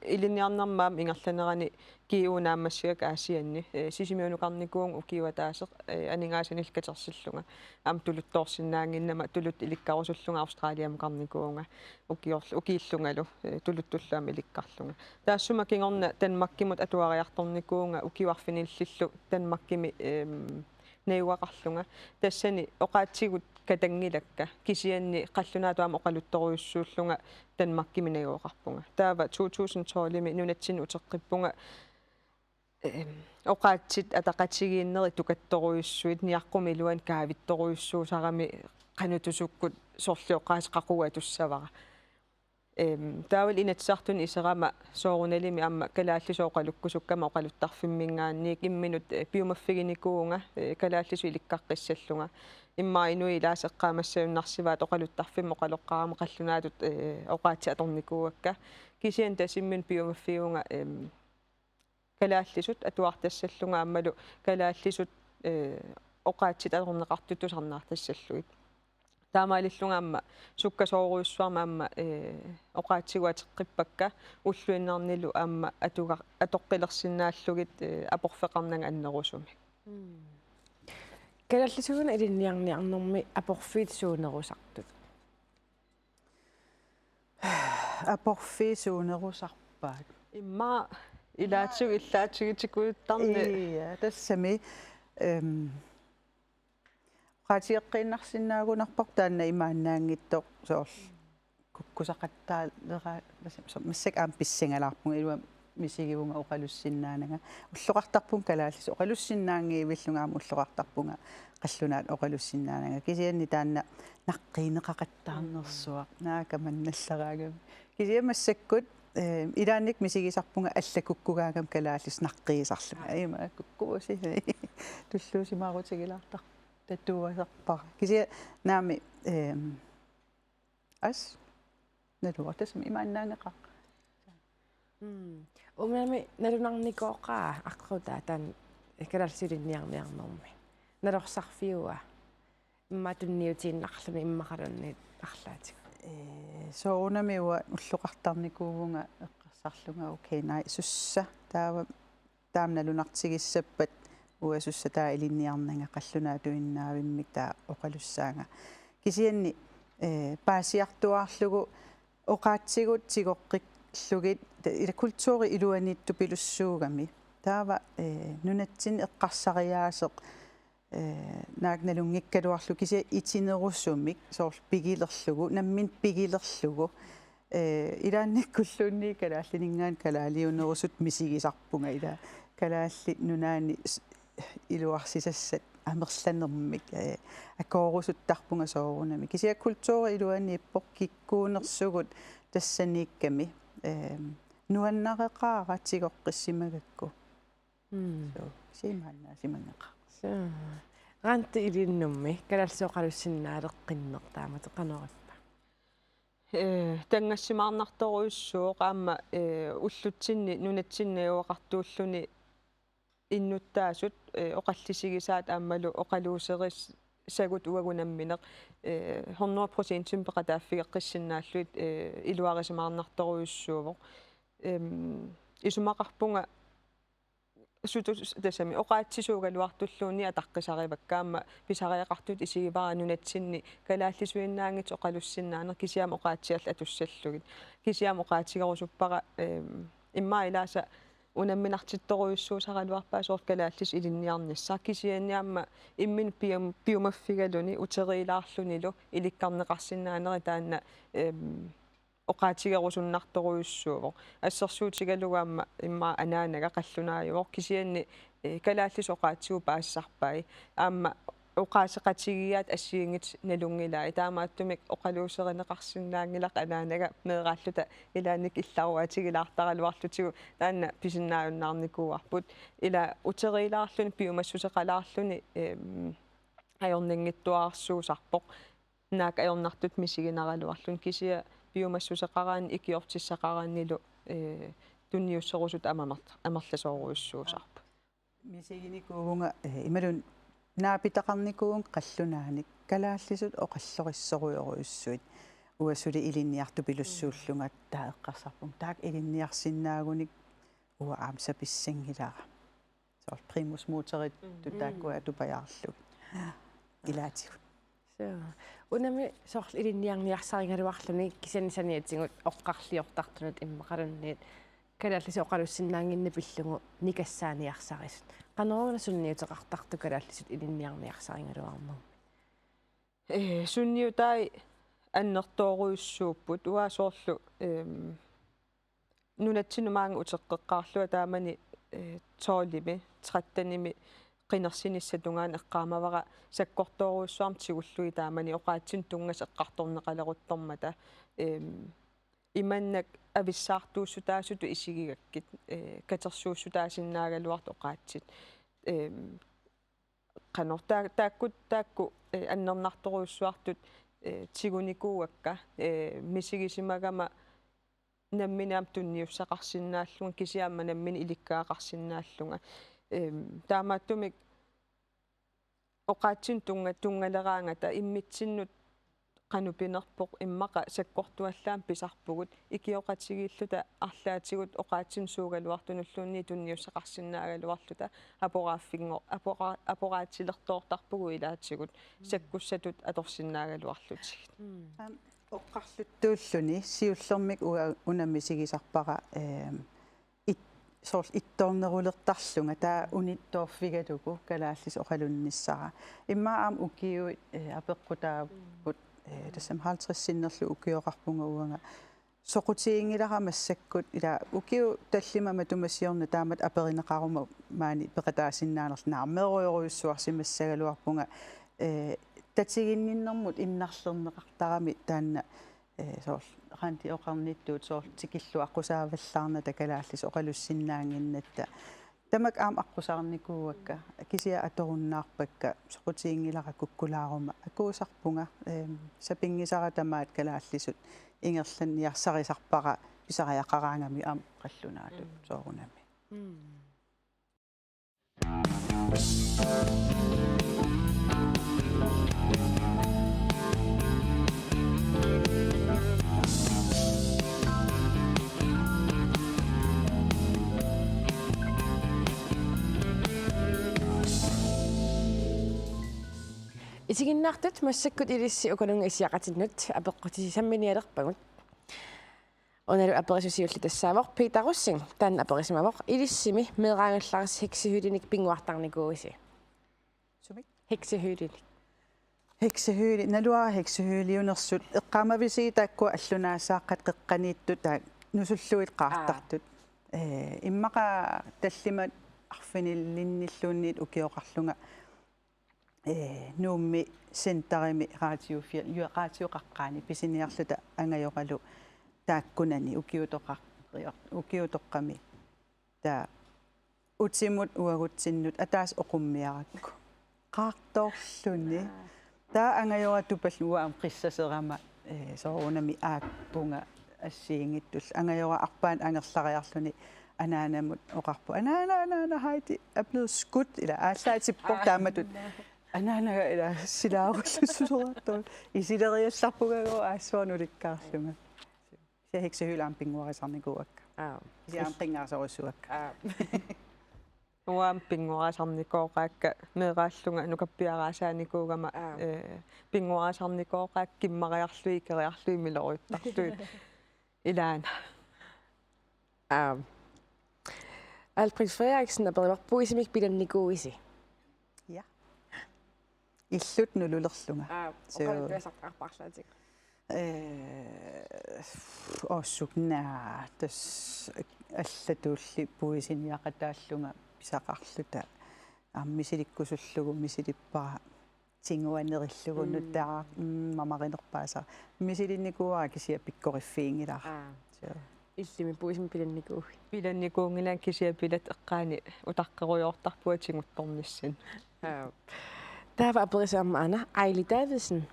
ilinniarnermi aamma ingerlanerani G U naammassigakku Aasianni, øh, Sisimiunukarnikuuvunga ukiup ataaseq, øh, aningaasanillu katersillunga. Aamma tuluttoorsinnaannginnama tuluttut ilikkarusullunga Australiamukarnikuuvunga ukiorl-, ukiullungalu, øh, tuluttullu aamma ilikkarlunga. Taassuma kingorna Danmarkimut atuariartornikuuvunga ukiut arfinillillu Danmarkimi, øhm, najugaqarlunga. Tassani oqaatsigut katanngilakka. Kisianni qallunaatut aamma oqaluttorujussuullunga Danmarkimi najugaqarpunga. Taava to tusind tolvimi nunatsinni uteqqippunga, øhm, oqaatsit ataqatigiinnerit tukattorujussuit niaqqumi iluani kaavittorujussuusarami qanoq tusukkuit soorlu oqaatsit qaqugu atussavara. Øhm, taavalu Inatsisartuni iserama soorunalimi aamma kalaallisut oqalukkusukkama oqaluttarfimminngaanniit imminut, øh, piumaffiginikuuvunga, øh, kalaallisut ilikkaqqissallunga. Immaqa inuit ilaasa eqqaamassagunarsivaat oqaluttarfimmut oqaloqqaarama qallunaatut, øh, oqaatsit atornikuuakka. Kisianni tassa imminut piumaffigivunga, øhm, kalaallisut atuartassallunga aammalu kalaallisut, øh, oqaatsit atorneqartut tusarnaartassallugit. Taamaalillunga aamma sukkasoorujussuarmik aamma, øh, oqaatsigut ateqqippakka ulluinnarnilu aamma atuga-, atoqqilersinnaallugit, øh, aporfeqarnanga annerusumik. Mm. Kalaallisuuna ilinniarniarnermi aporfiit suunerusartut? Aporfiit suunerusarpaat? Immaqa ilaatigut illaatigut tikujuttarneq. Ja, tassami, øhm, oqaatigeqqiinnarsinnaagunarparput taanna imaannaanngitsoq soorlu kukkusaqattaalera, tassami so-, massakkut aamma pissangalaarpunga ilua misigivunga oqalussinnaananga. Ulloqartarpunga kalaallisut oqalussinnaanngivillunga aamma ulloqartarpunga qallunaatut oqalussinnaananga. Kisianni taanna naqqiineqaqattaarnersuaq. Naak kamannallaraangami. Kisianni massakkut, øh, ilaannikkut misigisarpunga allakukkugaangama kalaallisut naqqiisarlunga. Ima kukkuusi. Tulluusimaarutigilaartar-, tatuasarpara. Kisianni naamik, øhm, as. Naluara tassami imaannaanngaqaaq. Mm. Uumami nalunarnikooqaa aqqutaa taanna kalaallisut ilinniarniarnermi. Nalorsarfiua. Immaqa tunniutiinnarluni immaqaluunniit arlaatigut. Ee, soorunami uanga ulloqartarnikuuvunga eqqarsarlunga okay, naak sussa. Taava taama nalunartigissappat uanga sussa taava ilinniarnanga qallunaatuinnaavimmik taava oqalussaanga. Kisianni, ee, paasiartuaarlugu oqaatsigut tigoqqillugit, ta-, ila kulturi iluaniittupilussuugami. Taava, ee, nunatsinni eqqarsariaaseq, ee, naak nalunngikkaluarlugu kisianni itinerusumik soorlu pigilerlugu, nammineq pigilerlugu. Ee, ilaannikkulluunniit kalaallininngaanniit kalaaliunerusutut misigisarpunga ila Kalaallit Nunaanni s-, iluarsisassat amerlanermik, ee, akoorusuttarpunga soorunami. Kisianni kulturi iluaniippoq kikkuunersugut tassaniikkami, ee, nuannareqaara tigoqqissimagakku. Mm. So, simaanna simanneqa. So. Randi ilinnummi kalaallisut oqalussinnaaleqqinneq taamatut qanoq ippa? Eh, tanngassimaarnartorujussuuvoq aamma, eh, ullutsinni nunatsinni najugaqartuulluni innuttaasut, eh, oqallisigisaat aammalu oqaluuserissagut uagut nammineq, eh, hundrede procentimik peqataaffigeqqissinnaallugit, eh, iluarisimaarnartorujussuuvoq. Em, isumaqarpunga sutus-, tassami oqaatsit suugaluartulluunniit ataqqisarivakka aamma pisariaqartutut isigivara nunatsinni kalaallisuinnaanngitsut oqalussinnaaneq kisianni aamma oqaatsit allat atussallugit. Kisianni aamma oqaatigerusuppara, em, immaqa ilaasa unamminartittorujussuusaraluarpaa soorlu kalaallisut ilinniarnissaq kisianni aamma imminut pium-, piumaffigaluni uteriilaarlunilu ilikkarneqarsinnaanerit taanna, em, oqaatigerusunnartorujussuuvoq. Assersuutigalugu aamma immaqa anaanaga qallunaajuvoq kisianni, eh, kalaallisut oqaatsigut paasisarpai. Aamma oqaaseqatigiiaat assigiinngitsut nalunngilai. Taamaattumik oqaluuserineqarsinnaanngilaq anaanaga meeraalluta ilaannik illaruaatigilaartaraluarlutigu taanna pisinnaajunnaarnikuuarput. Ila uteriilaarluni piumassuseqalaarluni, em, ajornanngitsuararsuusarpoq. Naak ajornartutut misiginaraluarluni kisianni piumassuseqaraanni ikiortissaqaraannilu, eh, tunniusserusutut aamma amer-, amerlasoorujussuusarput. Misiginikuuvunga, eh, imaluunniit naapitaqarnikuuvunga qallunaanik kalaallisut oqallorissorujorujussuit. Uanga suli ilinniartupilussuullunga taava eqqarsarpunga. Taakku ilinniarsinnaagunik uanga aamma sapissanngilara. Soorlu primus motorit Mm. tutaakku Mm. atupajaarlugit. Ilaatigut. So. Unami soorlu ilinniarniarsarigaluarluni kisianni saniatigut oqarliortartunut immaqaluunniit kalaallisut oqalussinnaannginneq pillugu nikassaaniarsarisut. Qanoruna sunniuteqartartoq kalaallisut ilinniarniarsarigaluarnermi? Eh, sunniutai annertoorujussuupput uanga soorlu, em, nunatsinnut maanga uteqqeqqaarlunga taamani, eh, tolvimi, trettenimi qinersinissap tungaanut eqqaamavara sakkortoorujussuarmik tigullugit taamani oqaatsinut tunngasut eqqartorneqaleruttormata, em, imannak avissaartuussutaasutut isigigakkit, eh, katersuussutaasinnaagaluartut oqaatsit. Em, qanoq taa-, taakku, taakku, eh, annernartorujussuartut, eh, tigunikuuakka, eh, misigisimagama nammineq aamma tunniussaqarsinnaallunga kisianni aamma nammineq ilikkagaqarsinnaallunga. Em, taamaattumik oqaatsinut tunnga-, tunngaleraangata immitsinnut qanoq pinerpoq immaqa sakkortuallaamik pisarpugut ikioqatigiilluta arlaatigut oqaatsinut suugaluartunulluunniit tunniussaqarsinnaagaluarluta aporaaffinngor-, apora-, aporaatsilertoortarpugut ilaatigut Mm. sakkussatut atorsinnaagaluarlutigit. Mm. Aamma oqarluttuulluni siullermik uanga una misigisarpara, ehm, it-, soorlu ittoornerulertarlunga taava unittoorfigalugu kalaallisut oqalunnissara. Immaqa aamma ukiut, eh, apeqqutaapput, eh, tassami halvtreds sinnerlugit ukioqarpunga uanga. Soqutiginngilara massakkut ila ukiut tallimat matuma siorna taamatut aperineqaruma maani peqataasinnaanerluta naammeerujorujussuarsimassagaluarpunga, eh, tatiginninnermut innarlerneqartarami taanna, eh, soorlu Randi oqarnittut soorlu tikilluaqqusaavallaarnata kalaallisut oqalussinnaannginnatta. Tamakku aamma aqqusaarnikuuakka, kisianni atorunnaarpakka, soqutiginngilara kukkulaaruma akuusarpunga, ehm, sapinngisara tamaat kalaallisut ingerlanniarsarisarpara pisariaqaraangami aamma qallunaatut Mm. soorunami. Mm. Isiginnaartut massakkut ilissi ukanunnga isiaqatinnut apeqqutissat samminialerpagut. Unalu aperisut siulliit tassaavoq Peter Rosing, taanna aperisimavoq: Ilissimi meeraagallarissi heksehylinik pinnguartarnikuuisi? Sumik? Heksehylinik. Heksehyli, naluara heksehyliunersut, eqqaamavisigut taakkua allunaasaaqqat qeqqaniittut taakku nusullugit qaartartut. Aa. Eh, immaqa tallimat arfinilinniluunniit ukioqarlunga, eh, Nuummi Centerimi Radio fire, jo, Radio Qaqqaani pisiniarluta angajoralu taakkunani ukiutoqar-, ukiutoqqami. Taava utimut uagutsinnut ataaseq oqummiarakku. Qaartorluni. Taava angajora tupallunga, uanga aamma qissaserama, eh, soorunami aappunga assigiinngitsullu. Angajora arpaannut angerlariarluni anaanamut oqarpoq: "Anaana, anaana, Heidi er blevet skudt," ila aallaatippoq taamatut. Anaanaga ila silaarullugu susoqartoq. Isileriallarpunga aassooq nulikkaarlunga. Kisianni heksehøl aamma pinnguarisarnikuuakka. Aap. Kisianni aamma qinngasorujussuuakka. Aap. Uanga aamma pinnguarisarnikooqaakka, meeraallunga nukappiaraasaanikuugama, Aap. eh, pinnguarisarnikooqaakka kimmariarlugit, ikeriarlugit, miloriuttarlugit. Ilaana. Aap. Alfred Frederiksen aperivoq: "Puisimik pilannikuuisi?" Ja. Illut nululerlunga. Aap, so oqaluttuassartaqarpallaatigut. Eh, oossunnaa, tassa allatulli puisiniaqataallunga pisaqarluta. Aamma misilikkusullugu misilippara, tiguanerillugu Mm. nutaaq, mm, mamarinerpaasara. Misilinnikuuara kisianni pikkoriffiginngilara. Aap. So. Illimmi puisimik pilannikuuit? Pilannikuunngilanga, kisianni pilat eqqaani utaqqerujoortarpunga tiguttornissinni. Aap. Taava aperisama aamma Aili Davidsen: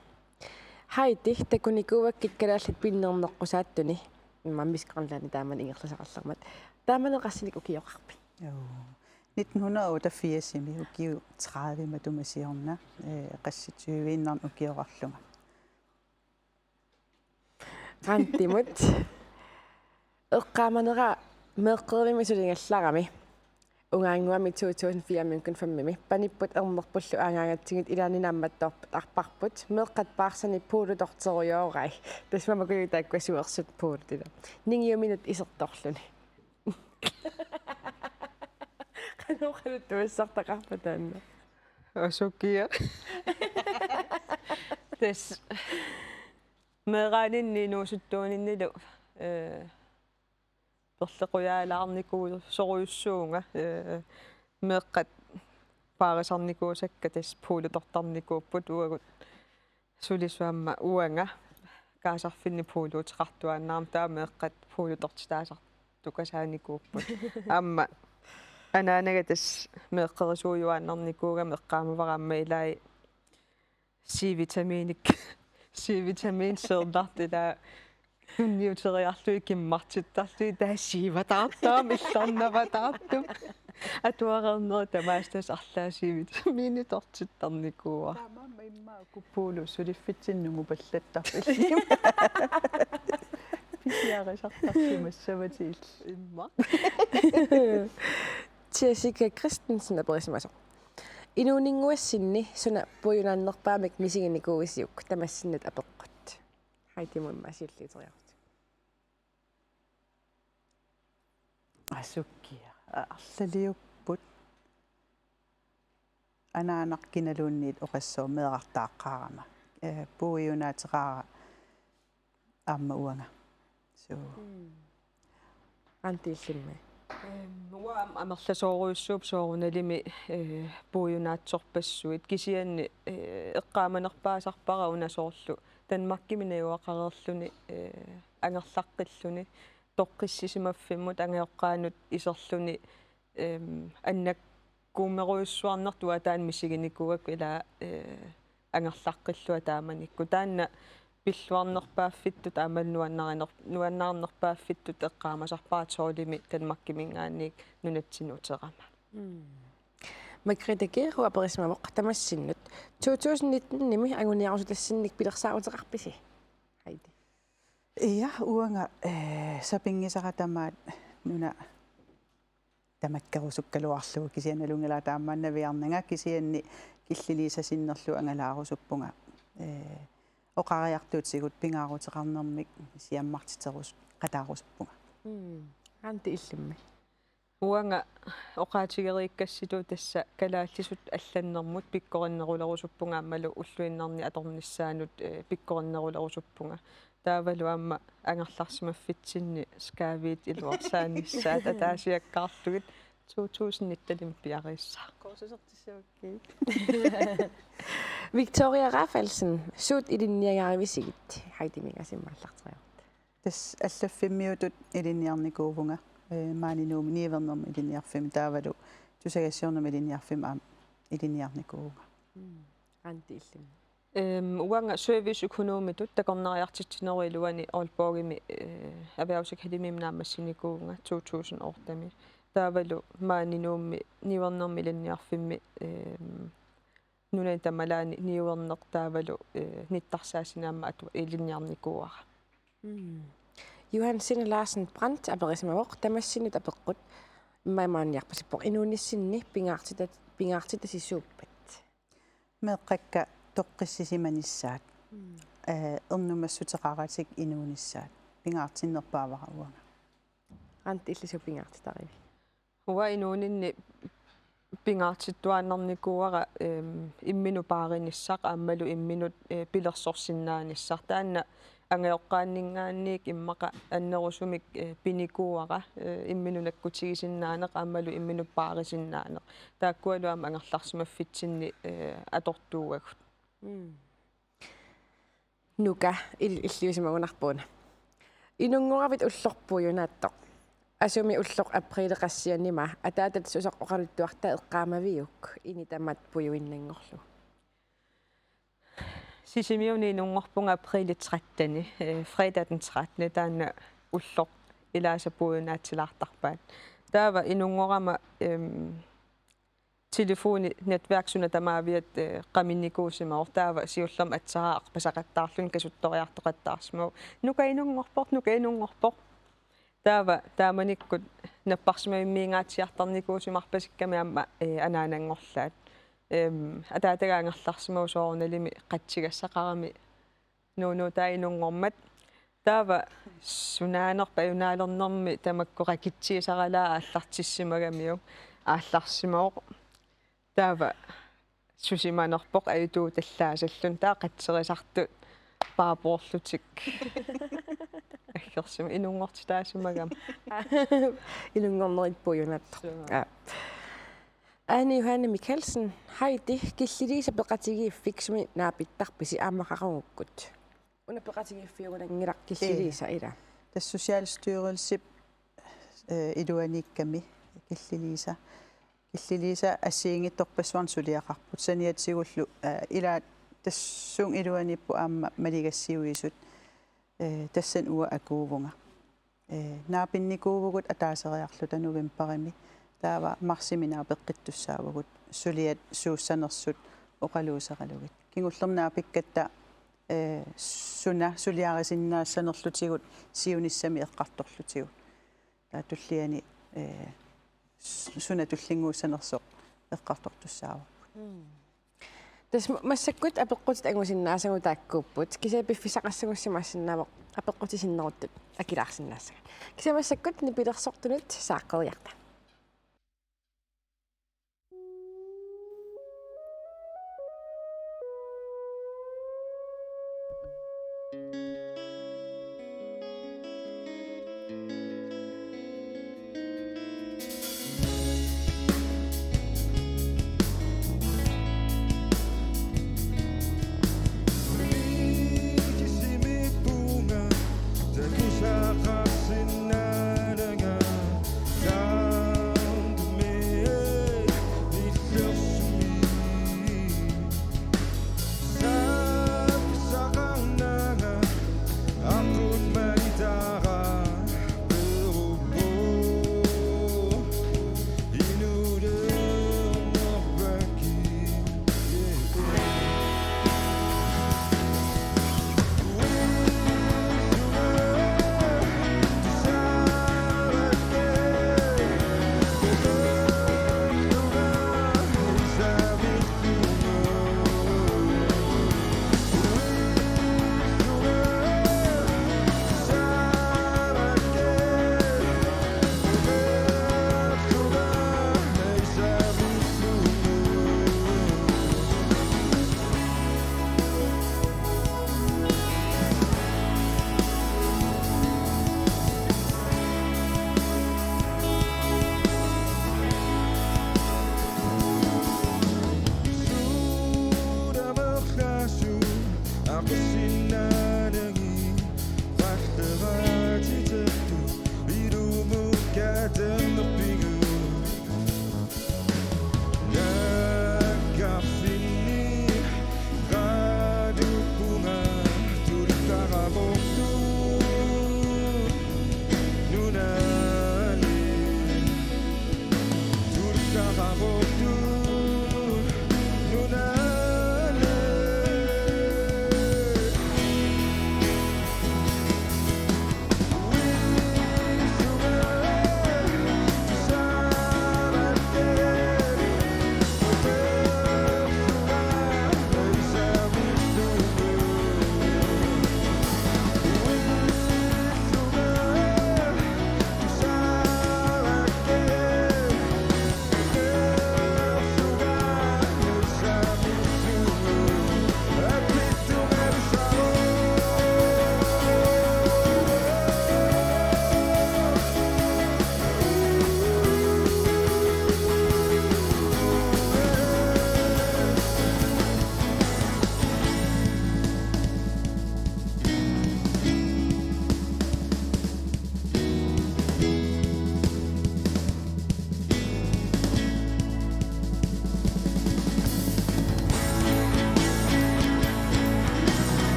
"Heidi, takunikuuakkit Kalaallit pinnerneqqusaattunit." Immaqa Miss Grønland taamani ingerlasaqarlermat. "Taamaneqarsinik ukioqarpit?" Joo. Nitten hundrede og otteogfirsimi, ukiut tredive matuma siorna, eh, qassit tyve-innarnik ukioqarlunga. Randimut. Eqqaamanera meeqqerivimmi suligallarami. Ugaannguami to tusind fire-mi Kun fem-imi. Panipput ernerpullu aagaangatsigit, ilaanni naammattoorput, arparput. Meeqqat paarsani puulutorterujoorai. Tassa mamakujui taakkua suersut puulut ila. Ningiuminut isertorluni. Qanoq oqaluttuassartaqarpa taanna? Asukiaq. Tassa meeraaninni inuusuttuuninnilu, eh, perlequjaalaarnikuusorujussuuvunga, eh, meeqqat paarisarnikuusakka tassa puulutortarnikuupput, uagut sulisut aamma uanga kaasarfinni puuluuteqartuaannarama taava meeqqat puulutortitaasartukasaanikuupput. Aamma anaanaga tassa meeqqerisuujuaannarnikuugami eqqaamavara aamma ilai C-vitaminik, C-vitamin seernartoq ila tunniuteriarlugit kimmartittarlugit, taava siivataartarami illornavataartumik. Atuareernerit tamaasa tassa arlaat C-vitamineq tortittarnikuuara. Taamaammat immaqa uku puulut suliffitsinni nungupallattarput. Pisiarisartarsimassavatit illit. Immaqa. Jessica Christensen aperisimasoq: "Inuuninnguassinni suna puiunaannerpaamik misiginikuuisiuk?" Tamassinnut apeqqut. Heidimut immaqa siulliuteriaruk. Asukiaq. Arlaliupput. Anaanaq kinaluunniit oqassaaq meerartaaqqaarama. Eh, puiunaateqaara aamma uanga. So. Mm. Anti illimmi? Ehm, uanga aamma amerlasoorujussuupput soorunalimi, eh, puiunaatsorpassuit. Kisianni, eh, eqqaamanerpaasarpara una soorlu Danmarkimi najugaqareerluni, eh, angerlaqqilluni, toqqissisimaffimmut angajoqqaanut iserluni, ehm, annakkuummerujussuarnertut taanna misiginikuugakku ila, eh, angerlaqqillunga taamanikkut. Taanna pilluarnerpaaffittut aammalu nuannariner-, nuannaarnerpaaffittut eqqaamasarpara tolvimi Danmarkiminngaanniit nunatsinnut uterama. Mm. Margrethe Geero aperisimavoq tamassinnut: "To tusind nitten-imi anguniarusutassinnik pilersaaruteqarpisi, Heidi?" Ja, uanga, eh, sapinngisara tamaat nuna tamakkerusukkaluarlugu, kisianni nalunngilara taamaannaviarnanga, kisianni killiliisa sinnerlugu angalaarusuppara. Eh, oqariartuutigut pingaaruteqarnermik siammartiterus-, qataarusuppunga. Mm. Anti illimmi? Uanga oqaatigeriikkassitut tassa kalaallisut allannermut pikkorinnerulerusuppunga aammalu ulluinnarni atornissaanut, eh, pikkorinnerulerusuppunga. Taavalu aamma angerlarsimaffitsinni skaavit iluarsaanissaat ataasiakkaarlugit to tusind nitten-imi piareersaaq. Kursusertissavakkit. Victoria Rafaelsen, suut ilinniagarivisigit? Heidiminngaasiit immaqa aallarteriarta. Tassa allaffimmiutut ilinniarnikuuvunga. eh, maani Nuummi niuernermi ilinniarfimmi taavalu tusagassiornermi ilinniarfimmi aamma ilinniarnikuuvunga. Mm. Randi, illimmi? Ehm, uanga serviceøkonomitut takornariartitsinerup iluani Aalborgimi, eh, Erhvervsakademiimi naammassinikuuvunga to tusind ottemi. Taavalu maani Nuummi niuernermi ilinniarfimmi, ehm, nunani tamalaani niuerneq taavalu, eh, nittarsaassineq aamma atu-, ilinniarnikuuara. Mm. Johan Sinde Larsen Brandt aperisimavoq, tamassinnut apeqqut, immaqa maaniarpasippoq: inuunissinni pingaartita-, pingaartitasi suuppat? Meeqqakka toqqissisimanissaat. Mm. Eh, ernumassuteqaratik inuunissaat. Pingaartinnerpaavara uanga. Randi, illit suut pingaartitarivit? Uanga inuuninni pingaartittuaannarnikuuara, ehm, imminut paarinissaq aammalu imminut, eh, pilersorsinnaanissaq. Taanna angajoqqaanninngaanniit immaqa annerusumik, eh, pinikuuara, eh, imminut nakkutigisinnaaneq aammalu imminut paarisinnaaneq. Taakkualu aamma angerlarsimaffitsinni, eh, atortuuagut. Mm. Nuka, il-, illuisimagunarpoq una. Inunngoravit ulloq puiunaattoq. Asumi ulloq apriili qassianima ataatat susoq oqaluttuartaa eqqaamaviuk, ini tamaat puiuinnanngorlugu? Sisimiuni inunngorpunga apriili trettende, eh, fredag den trettende, taanna ulloq ilaasa puiunaatsilaartarpaat. Taava inunngorama, ehm, telefoni netværk suna tamaaviat, eh, qaminnikuusimavoq, taava siullermik aatsaat arpasaqattaarluni kasuttoriartoqattaarsimavoq: Nuka inunngorpoq, Nuka inunngorpoq. Taava taamanikkut napparsimavimmiingaatsiartarnikuusimarpasikkami aamma, eh, anaananngorlaat. Ehm, ataataga angerlarsimavoq soorunalimi qatsigassaqarami nuunuutaa inunngormat. Taava sunaanerpa ajunaalernermi tamakku rakitsiisaralaa aallartissimagamiuk, aallarsimavoq. Taava susimanerpoq ajutuutallaasalluni, taava qatserisartut paapoorlutik aggersima inunngortitaasimagama. Inunngornerit puiunaattoq. Suu. Aa. Ane Johanne Mikaelsen, Heidi, Killiliisa peqatigiiffik sumi naapittarpisi aamma qaqugukkut? Una peqatigiiffiugunanngilaq Killiliisa. Ee. Ila. Tassa Socialstyrelsip, eh, iluaniikkami Killiliisa. Killiliisa assigiinngitsorpassuarnik suliaqarput. Saniatigullu, eh, ila tassunga iluaniippoq aamma maligassiuisut. Eh, tassani uanga akuuvunga. Eh, naapinnikuuvugut ataaseriarluta novembarimi. Taava marsimi naapeqqittussaavugut suliat suussanersut oqaluuseralugit. Kingullermi naapikkatta, eh, suna suliarisinnaassanerlutigut siunissami eqqartorlutigu. Taava tulliani, eh, s-, suna tullinnguussanersoq eqqartortussaavarput. Mm. Tassa ma-, massakkut apeqqutit angusinnaasagut taakkuupput. Kisianni piffissaqassagussimaassinnaavoq apeqqutit sinneruttut akilaarsinnaassagat. Kisianni massakkut nipilersortunut saaqqeriarta.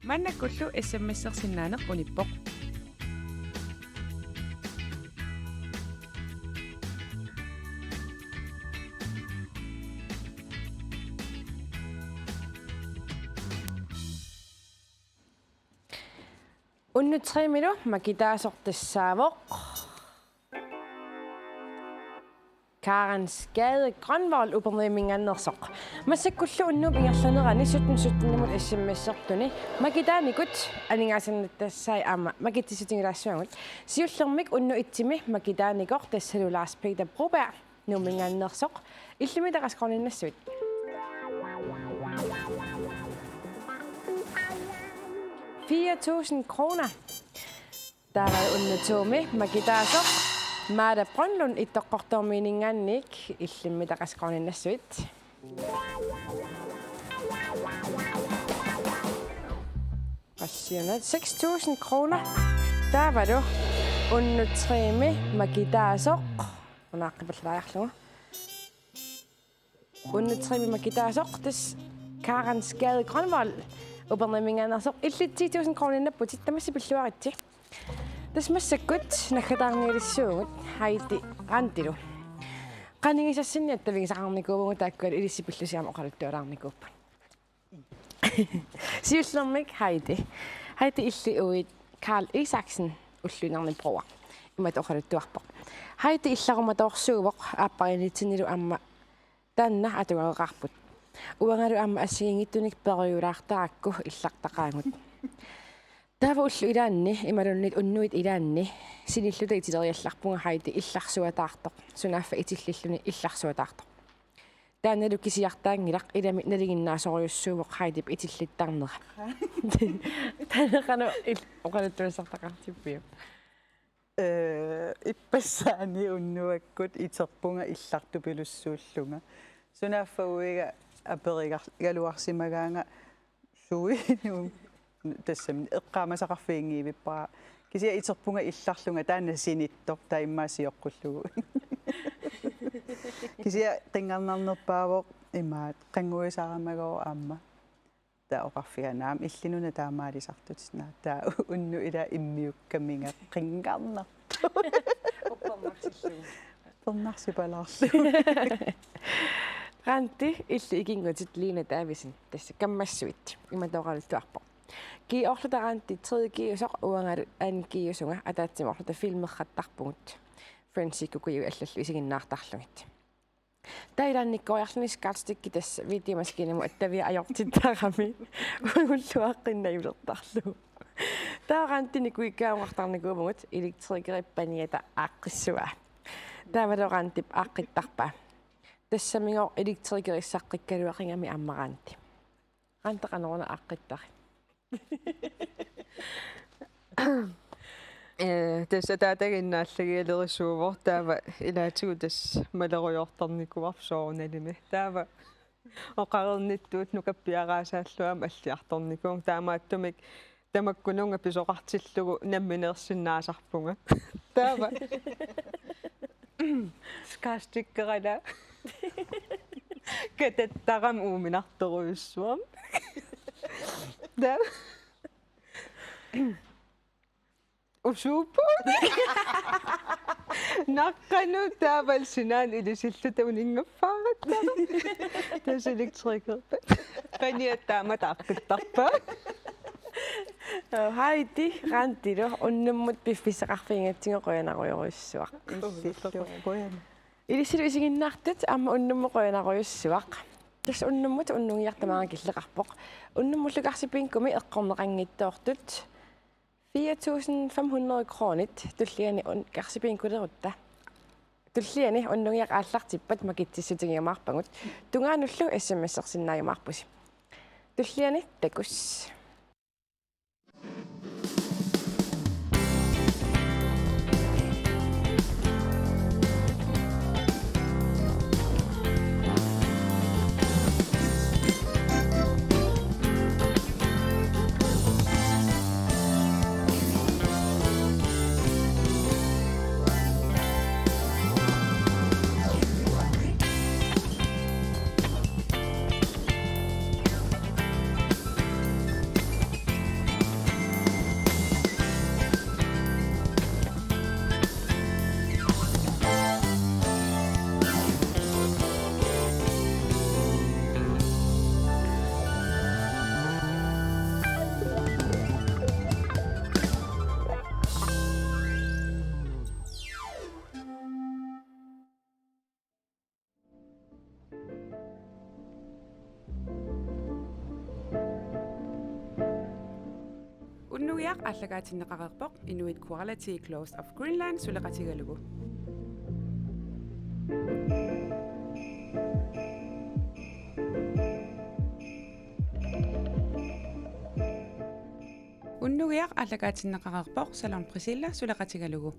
Maannakkullu S M S-ersinnaaneq unippoq. Unnuk tremilu makitaasoq tassaavoq Karen Skade Grønvold Upernavimminngaanneersoq. Massakkullu unnuup ingerlanerani sytten sytten-imut S M S-ertuni makitaanikut aningaasannattassai aamma makitsissutigilaassavagut. Siullermik unnuk et-imi makitaanikoq tassalu Lars Peter Broberg Nuumminngaanneersoq, illimmi taqasikkoorninnassuit? Fire tusind kroner. Taava unnuk to-mi makitaasoq Maada Brønlund Ittoqqortoormiininngaanniit, illimmi taqasikkoorninnassuit? Qassiuna? Seks tusind kroner. Taavalu unnuk tre-mi makitaasoq. Una aaqqipallaajarlugu. Unnuk tre-mi makitaasoq tassa Karen Skade Grønvold Upernavimminngaanneersoq, illit ti tusind kroniinnapputit, tamassi pilluaritsi. Tassa massakkut naggataarnialissuugut Heidi Randilu. Qanigisassinni attavigisaqarnikuuvugut, taakku ilissi pillusi aamma oqaluttualaarnikuupput. Siullermik Heidi. Heidi, illit uiit Karl Isaksen, ulluinnarni bror, imatut oqaluttuarpoq: Heidi illarumatoorsuuvoq aappariinitsinnilu aamma taanna atugareqaarput. Uangalu aamma assigiinngitsunik periulaartarakku illartaqaagut. Taava ullut ilaanni imaluunniit unnuit ilaanni sinilluta itileriallarpunga Heidi illarsuataartoq, sunaaffa itillilluni illarsuataartoq. Taannalu kisiartaanngilaq, ilami nalinginnaasorujussuuvoq Heidip itillittarnera. Taanna qanoq il-, oqaluttuassartaqartippiuk? Ee, ippassaani unnuakkut iterpunga illartupilussuullunga. Sunaaffa uiga aperigaluarsimagaanga suinuu tassami eqqaamasaqarfiginngivippara. Kisianni iterpunga illarlunga, taanna sinittoq, taava immaqa sioqqullugu. Kisianni qinngarnarnerpaavoq imaat, qannguisaramagooq aamma. Taava oqarfigaanga aamma: Illinuna taamaalisartut, naa, taava unnuk ilaa immiukkaminga qinngarnartoq. Uppernarsillugu. Uppernarsipalaarlugu. Randi, illit ikinngutit Lina Davidsen, tassa kammassuit, imatut oqaluttuarpoq: G-orluta Randi tre G-usoq, uangalu anden G-usunga, ataatsimoorluta filmerrattarpugut. Friendsi kukuiui allallu isiginnaartarlugit. Taava ilaannikkooriarluni Scarstick tassa videomaskiinamut attavia ajortittarami. Ulluaqqinnajulertarlugu. Taava Randi nikuikkaanguartarnikuuvugut elektrikerip paniata aaqqissavaa. Taavalu Randip aaqqittarpaa. Tassamigooq elektrikerissaqqikkaluaqigami aamma Randi. Randi, qanoruna aaqqittarit? Ee, tassa ataataginnaallagialerisuuvoq, taava ilaatigut tassa malerujoortarnikuuarput soorunalimi. Taava oqareernittut nukappiaraasaallu aamma alliartornikuuvunga, taamaattumik tamakkununnga pisoqartillugu nammineersinnaasarpunga. Taava Scarstickera katattarama uuminartorujussuarmik. Taava usuuppoq. Naqqanut taavalu sinaanut ilisilluta uninngaffaarattarami. Tassa elektrikerip paniata taama aaqqittarpaa. Heidi, Randilu unnummut piffissaqarfigigatsigu qujanarujorujussuaq. Illit qujan. Ilissilu isiginnaartut aamma unnummut qujanarujussuaq. Tassa unnummut unnugiaq tamaanga killeqarpoq. Unnummullu Karsi Bingumi eqqorneqanngitsoortut fire tusind fem hundrede kronit tulliani un-, Karsi Bingolerutta. Tulliani unnugiaq aallartippat makitsissutigiumaarpagut. Tungaanullu S M S-ersinnaajumaarpusi. Tulliani takuss. Unnugiaq aallakaatinneqareerpoq Inuit Quality Clothes of Greenland suleqatigalugu. Unnugiaq aallakaatinneqareerpoq Salon Priscilla suleqatigalugu.